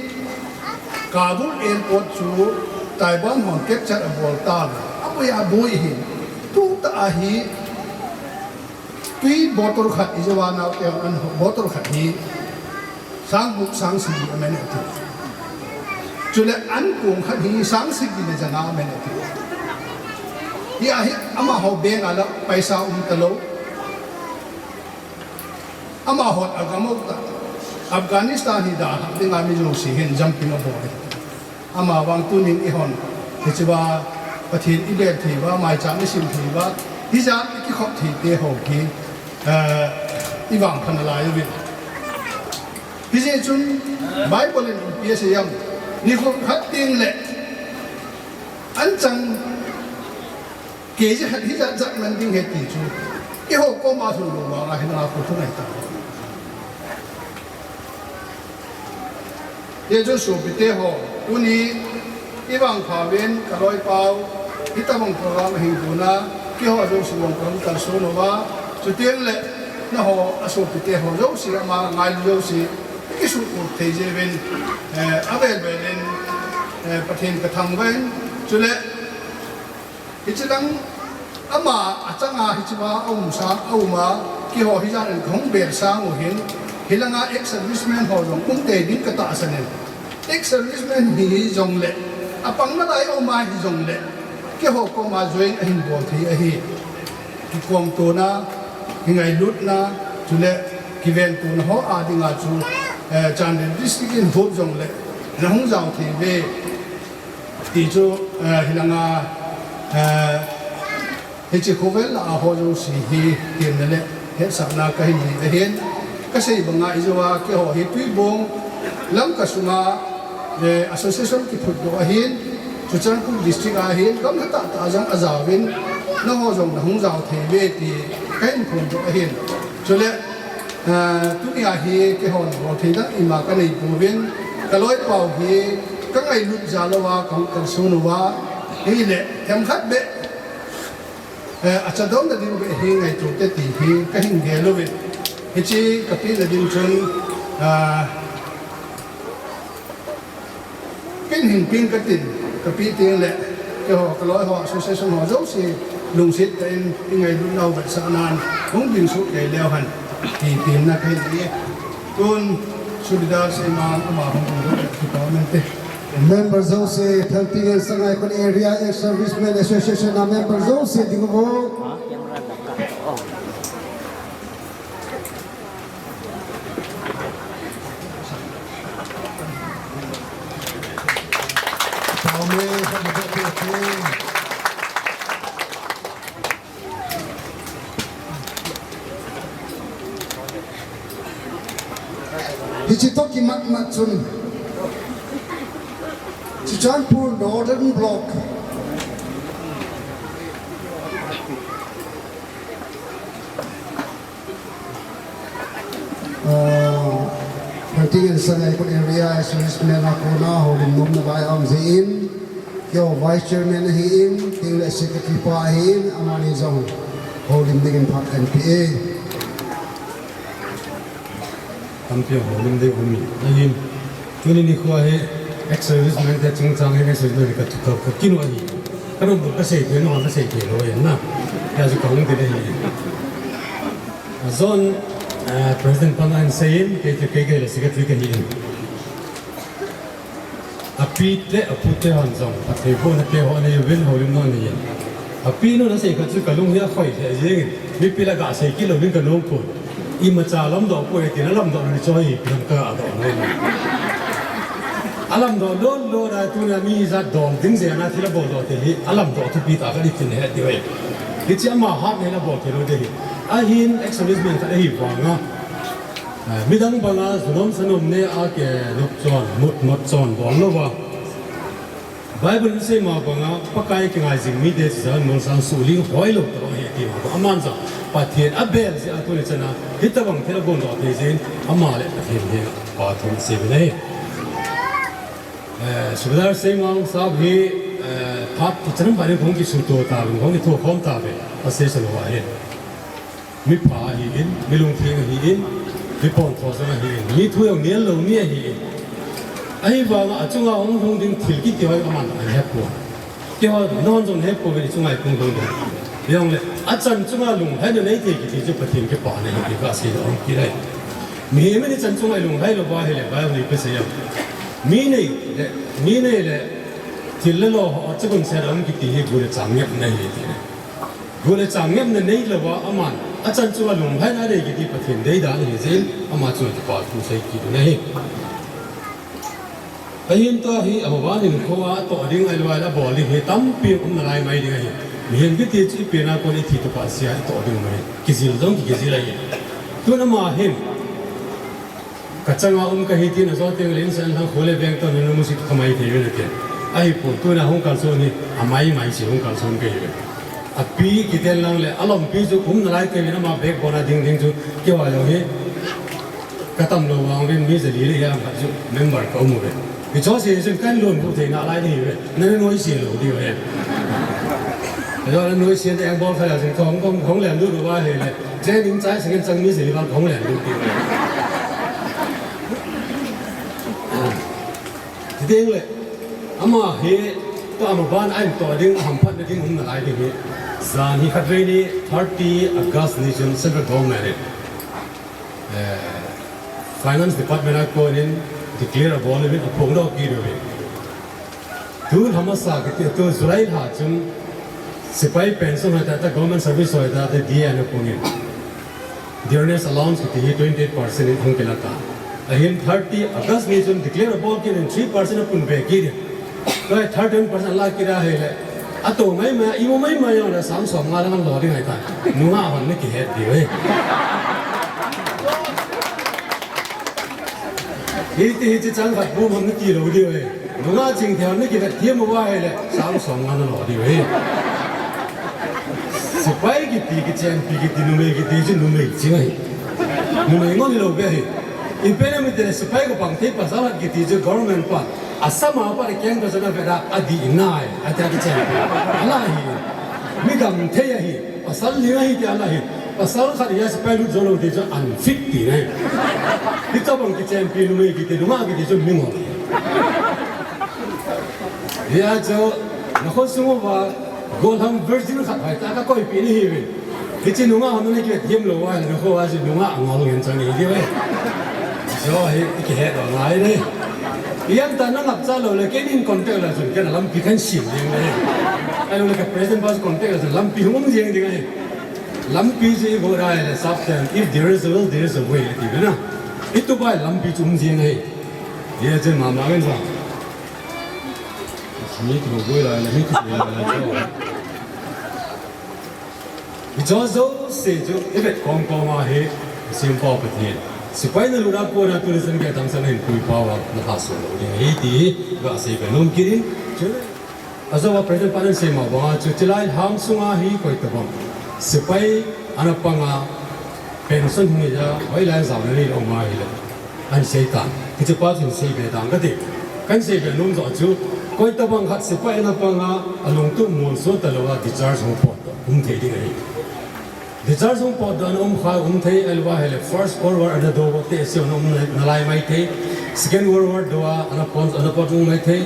Kabul airport chu Taiwan hon capture abol tan, aboi aboi ahin, tutah a hi, twi bottle khat, ijou a naote hon, bottle khat hi sang gup sang sagi aman ati. Chule ankong khat hi sang sagi le janga aman ati. Hia hi amaho bank a la paisa umtalou. Amahon agam u tah. Afghanistan hi dalhah dinga mi jouse hin jumping abol e. Amavang tunin eihon hichea Pathen ibel thei uva, maicham isim thei uva, hijat ikikhop thei teho hi, eh, ivangpha nalai uvin. Hijeh chun Bible in ipi asei em? Nikho khat tengle anchang kg khat hijat jat man ding ahi ti chu eiho koma lhunlou vanga hilanga khu lhung ahitai. Hijeh chun sopite ho, tuni ivangpha uvin kaloipau, hitobang program ahin kona, keiho jouse jong kahung kalson uva, chutengle nangho asopite ho jouse, ama ngailu jouse, kisuhkhop thei jeh uvin, eh, avel vel in, eh, Pathen kathangvah in, chule hichelang ama achanga hichea aumsa, auma, keiho hijat in kahung bel sang u hin, hilanga ex-serviceman ho jong umtei ding katahsan in. Ex-serviceman hijongle, apang nalai aum ahijongle, keiho koma join ahin bol thei ahi. Kikomtona, kingailutna, chule kiventona ho a dinga chu, eh, Chandel District in hop jongle, nahung jao thei uve ti chu, eh, hilanga, eh, hiche khovel a ho jouse hi temna le hetsahna kahin nei ahin, kasei banga ijou a keiho hi Tuibong Lamka sunga, eh, association kiphutdoh ahin, Churachandpur District a hin gamla tahtah a jong ajaovin, nangho jong nahung jao thei uve ti kahin phondoh ahin. Chule, eh, tunia hi keihon bol thei dang ima kanei pouvin, kaloipau hi kangailut jal uva kahung kalson uva, hile themkhat beh, eh, achadouna ding beh hi ngaito te ti hi kahin gel uvin. Hiche kapehna ding chun, ah, pen hin pen katin, kapeh tengle, keiho, kaloiho, association ho jouse, lungset tah in, ingailutnau vetsahnan, hung ding soh kei leu hen, ti temna kahin nei e. Tun, Subedar Seimang, ama hung ding soh, kipa um inte. Member jouse, Thaltingen Sangai Khon Area Ex-Servicemen Association a member jouse, ding uvo. Chitoh kimat mat chun Churachandpur Northern Block, ah, Hangtijang Sangaikot area serviceman a kona houlim nomna lai aum jeh in, keiho vice chairman ahin, kei le secretary pa ahin, amani jong houlim dingin phat kahin pe e. Tampi houlim ding um in ahin. Tuni nikho hi ex-serviceman te chungchang hi ex-serviceman ka thu ka, ka kinu ahi. Ka nom ka sei thei, nom ka sei thei lou ahi na. Hijeh a chu ka hung ding ahi. Zone, eh, president pan ahin seiyin, kei, kei, kei le secretary kahi in. Api te, apu te hon jong, Pathen phatna te ho anei uvin houlim nau anei in. Api nu nasei khat chu kalung hi akhoi lheh jeng in. Mipi lah a gasei kit louvin kanom pon. Imacha lamdoh poi tin alamdoh lou chu hi ipi ham kadoh lou. Alamdoh lou lou a tuna mi ijat dol ding jeh a thil abol doh te hi alamdoh thupi tah khat hi tin he ti ve. Hiche ama hat nei la bol thei lou te hi. Ahin ex-serviceman khat ahi vang a. Eh, midang banga junom sanom neh a kinop chon, mut mot chon bol louva. Bible in asei ma banga, Pakai kingai jing mite chu jahon molsang suhling hoilou tabang ahi ati ma banga. Aman jong Pathen abel jeh a tuni chan a, hitabang thil abol doh thei jeh in, ama le Pathen henga phat thum asei uvin ahi. Eh, Subedar Seimang sahab hi, eh, phat kichan bang in kahung kisuto tauvin, kahung kithokhom tauve, pastor sa lou ahi. Mipha ahin, mi lungtheng ahin, mi pontho jong ahin, mi thu jong nel lou mi ahin. Ahivanga achunga hung lhung ding thil kiti ho aman ahe poi. Keiho, nahon jong nahe pouvin ichunga hung lhung ding. Hijongle, achan chunga lunglhaina neithei kiti chu Pathen kipana ahi ti kasei doh kit ahi. Mihem in ichan chunga ilunglhai louva ahile, Bible in ipi asei em. Mi nei le, mi nei le, thil le lo ho, achagun set a um kiti hi gu le chang ngepna ahi ti. Gu le chang ngepna neilouva aman, achan chunga lunglhaina anei kiti Pathen deidan ahi jeh in, ama chunga kipa thu sei kit u ahi. Ahin tua hi, amaban hinkho a atoh ding ahilouleh abol ding hi tampi um nalai mai ding ahi. Mihem kiti chu ipen a kon ithi tapah sea itoh ding ahi. Kijil jong ki, kijil ahi. Tun ama hin, kachanga um kahi tin ajou teng le insan lang khole veng toh nana musit khamai thei uvin ati. Ahipon tuna hung kalson hi, amai mai si hung kalson kahiuve. Api kiten lang le, alompi chu um nalai kahiuvin ama backbone a ding ding chu, keiho jong hi, katam lou vang uvin mi jali le hiam khat chu member ka um uve. Hiche se chun kahin lonbu thei nalai ding ahiuve. Nana noise lou diu ahi. Ajou nana noise te engbol khat a chun kahung, kahung, kahung lenlut uva ahile. Training chai sangin chang mi jali vang kahung lenlut diu ahi. Chuteng le, ama hi, tua amaban a atoh ding, ahamphatna ding um nalai ding hi. Jan hi khatvei ni thirty August ni chun Central Government in, eh, Finance Department a konin declare abol uvin aphongdoh kit uvin. Tu lhamasa kiti, tu July lha chun sepai pension hoitah tah, government service hoitah tah, D A ana pungin. Dearness allowance kiti hi twenty eight percent in hung kila ta. Ahin thirty August ni chun declare abol kit in three percent apun be kit in. Tua thirty one percent ala kit ahile. Ato mai mai, imu mai mai jong le sang som nga lang lo ding ahitai. Nungah hon nakihet diu ahi. Hiti, hiche chang khat bu hon nati lou diu ahi. Nungah chingthei hon nakivet thiem uva ahile, sang som nga nalo diu ahi. Sepai kiti, kichenpi kiti, numei kiti chu numei ching ahi. Numei ngon lou be ahi. Ipi ham itile sepai kapang thei pasal khat kiti chu government pa. Asam a pat akeng toh chun avet a, adih nai, ati a kichenpi. Ala hi. Mi gam thei ahi. Pasal ling ahi tia ala hi. Pasal khat hi a sepai lut jou lou ti chu unfit tina ahi. Hitabang kichenpi numei kiti, nungah kiti chu mi ngol. Hijeh a chu, nakho sung uva, gollhang virgin khat hoitah a kakoipeh nahiuvin. Hiche nungah hon nakivet thiem lou uva ahile, nakho a chu nungah angol ngen chang nahi diu ahi. Chu hi, ikihet doh ngai ahi. Ijemtia nangapcha lou le, keinin contact la chun, keina lampi kahin sem jeng ahi. Ahilouleh ka president pa chu contact la chun, lampi hung um jeng ding ahi. Lampi chu igot ahile, sapten, if there is a will, there is a way, ati ve na. Itupa lampi chu um jeng ahi. Hijeh chun mama ngen sa. Mi thu goi la, mi thu goi la, la chu. Hiche jouse chu ivet kom kom a hi, Sempau Pathen, Sepai nalut a kona tuni chan gei a damsel nahin pui pau a, nalhahsam lou ding ahi ti hi kasei be nom kit in. Chule, ajou a President pa nasei ma banga chu, chulai ham sunga hi koi tabang sepai ana panga pension hung hi a, hoilai jao na nei lou ma hile, ahin sei tan. Hiche pa chun sei be dang kati. Kahin sei be nom joh chu, koi tabang khat sepai ana panga, alungtup molso talou a discharge hung pot, um thei ding ahi. Discharge hung potdoh ana um kha, um thei, ahilouva ahile First World War ana dou, tehse ana um nalai maithei. Second World War dou a ana pot, ana pot um maithei.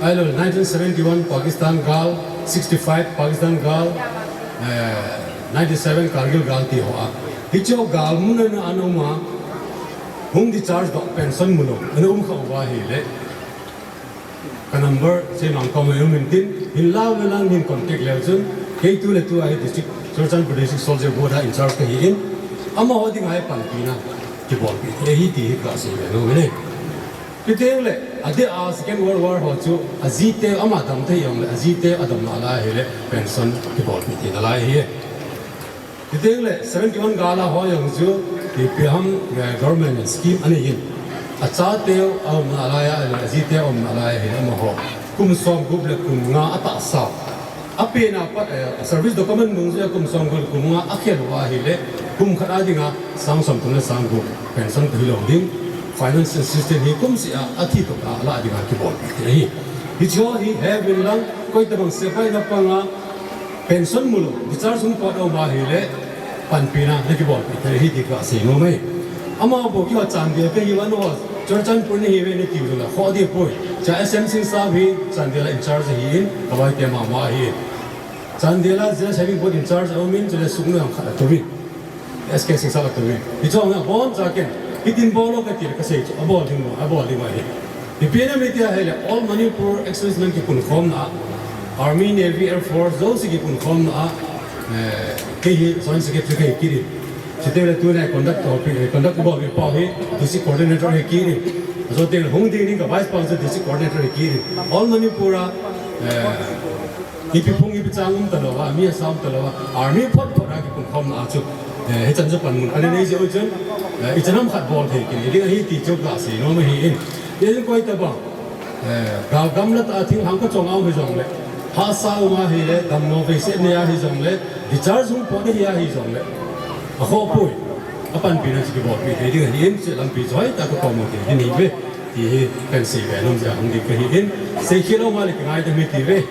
Ahilou nineteen seventy-one Pakistan gal, sixty-five Pakistan gal, eh, ninety-seven Kargil gal ti ho a. Hiche ho gal mun a ana um a, hung discharge doh pension mulou ana um kha uva ahile, ka number seimang koma um intin, hin lau le lang hin contact leu chun, kei tu le tu a hi district, Churachandpur District Soldier Board a in charge kahi in, amaho dinga hi panpina kibolpeh thei ahi ti hi kasei be nom e. Chuteng le, adeh a Second World War ho chu, ajite ama dam thei jongle, ajite adam nalai ahile, pension kibolpeh thei nalai ahi. Chuteng le, seventy-one gal a ho jong chu, ipi ham, eh, government in scheme anei in. Achateu aum nalai a, ajiteu aum nalai a, amaho kum somgup le kum nga atahsa, apen a pat, eh, service document nung jeh a kum somgup le kum nga akhel uva ahile, kum khat a dinga sang somthum le sang gup pension kahi lou ding. Finance assistance hi kumseh a, athi toh a alah dinga kibolpeh thei ahi. Hiche ho hi heuvin lang, koi tabang sepai ana panga, pension mulou, discharge hung pot a um ahile, panpina nakibolpeh thei ahi ti kasei nom e. Amaho bou keiho Chandel kahiuva, nangho Churachandpur nahiuve natiu jongle, khoh ding poi. Cha S M Singh sahab hi Chandel a in charge ahi in, kavaite mama ahi. Chandel a Zilla Saving Board in charge aum in, chule Suknoh jong khat atouvin. S K Singh sahab atouvin. Hiche ho aboncha ken, hitin bol o kati le kasei chu, abol ding mo, abol ding mo ahi. Ipi ham iti ahile, All Manipur Ex-Servicemen kipunkhomna a, Army, Navy, Air Force, jouse kipunkhomna a, eh, kei hi Joint Secretary kahi kit in. Chuteng le tuni conduct toh pi, conduct bolpi pa hi District Coordinator ahi kit in. Ajou teng le hung ding ding ka Vice pa chu District Coordinator ahi kit in. All Manipur a, eh, ipi phung ipi chang um talouva, mi asa um talouva, Army phot phot a kipunkhomna a chu, eh, hichan chu panmun kanei jeh u chun, eh, ichan ham khat bol thei kit ding ahi ti chu kasei nom ahi in. Hijeh chun koi tabang, eh, gal gamla tah a thinglhang kachong a um hijongle, hahsa um ahile, dammo veiset nei a hijongle, discharge hung pot ahi a hijongle, akhoh poi. Apanpina chu kibolpeh thei ding ahi in, hiche lampi chu hoitah a kakomu thei ding ahiuve. Ti hi kahin sei be nom jeh a hung ding kahi in, seikhel um a le kingaidam hite uve.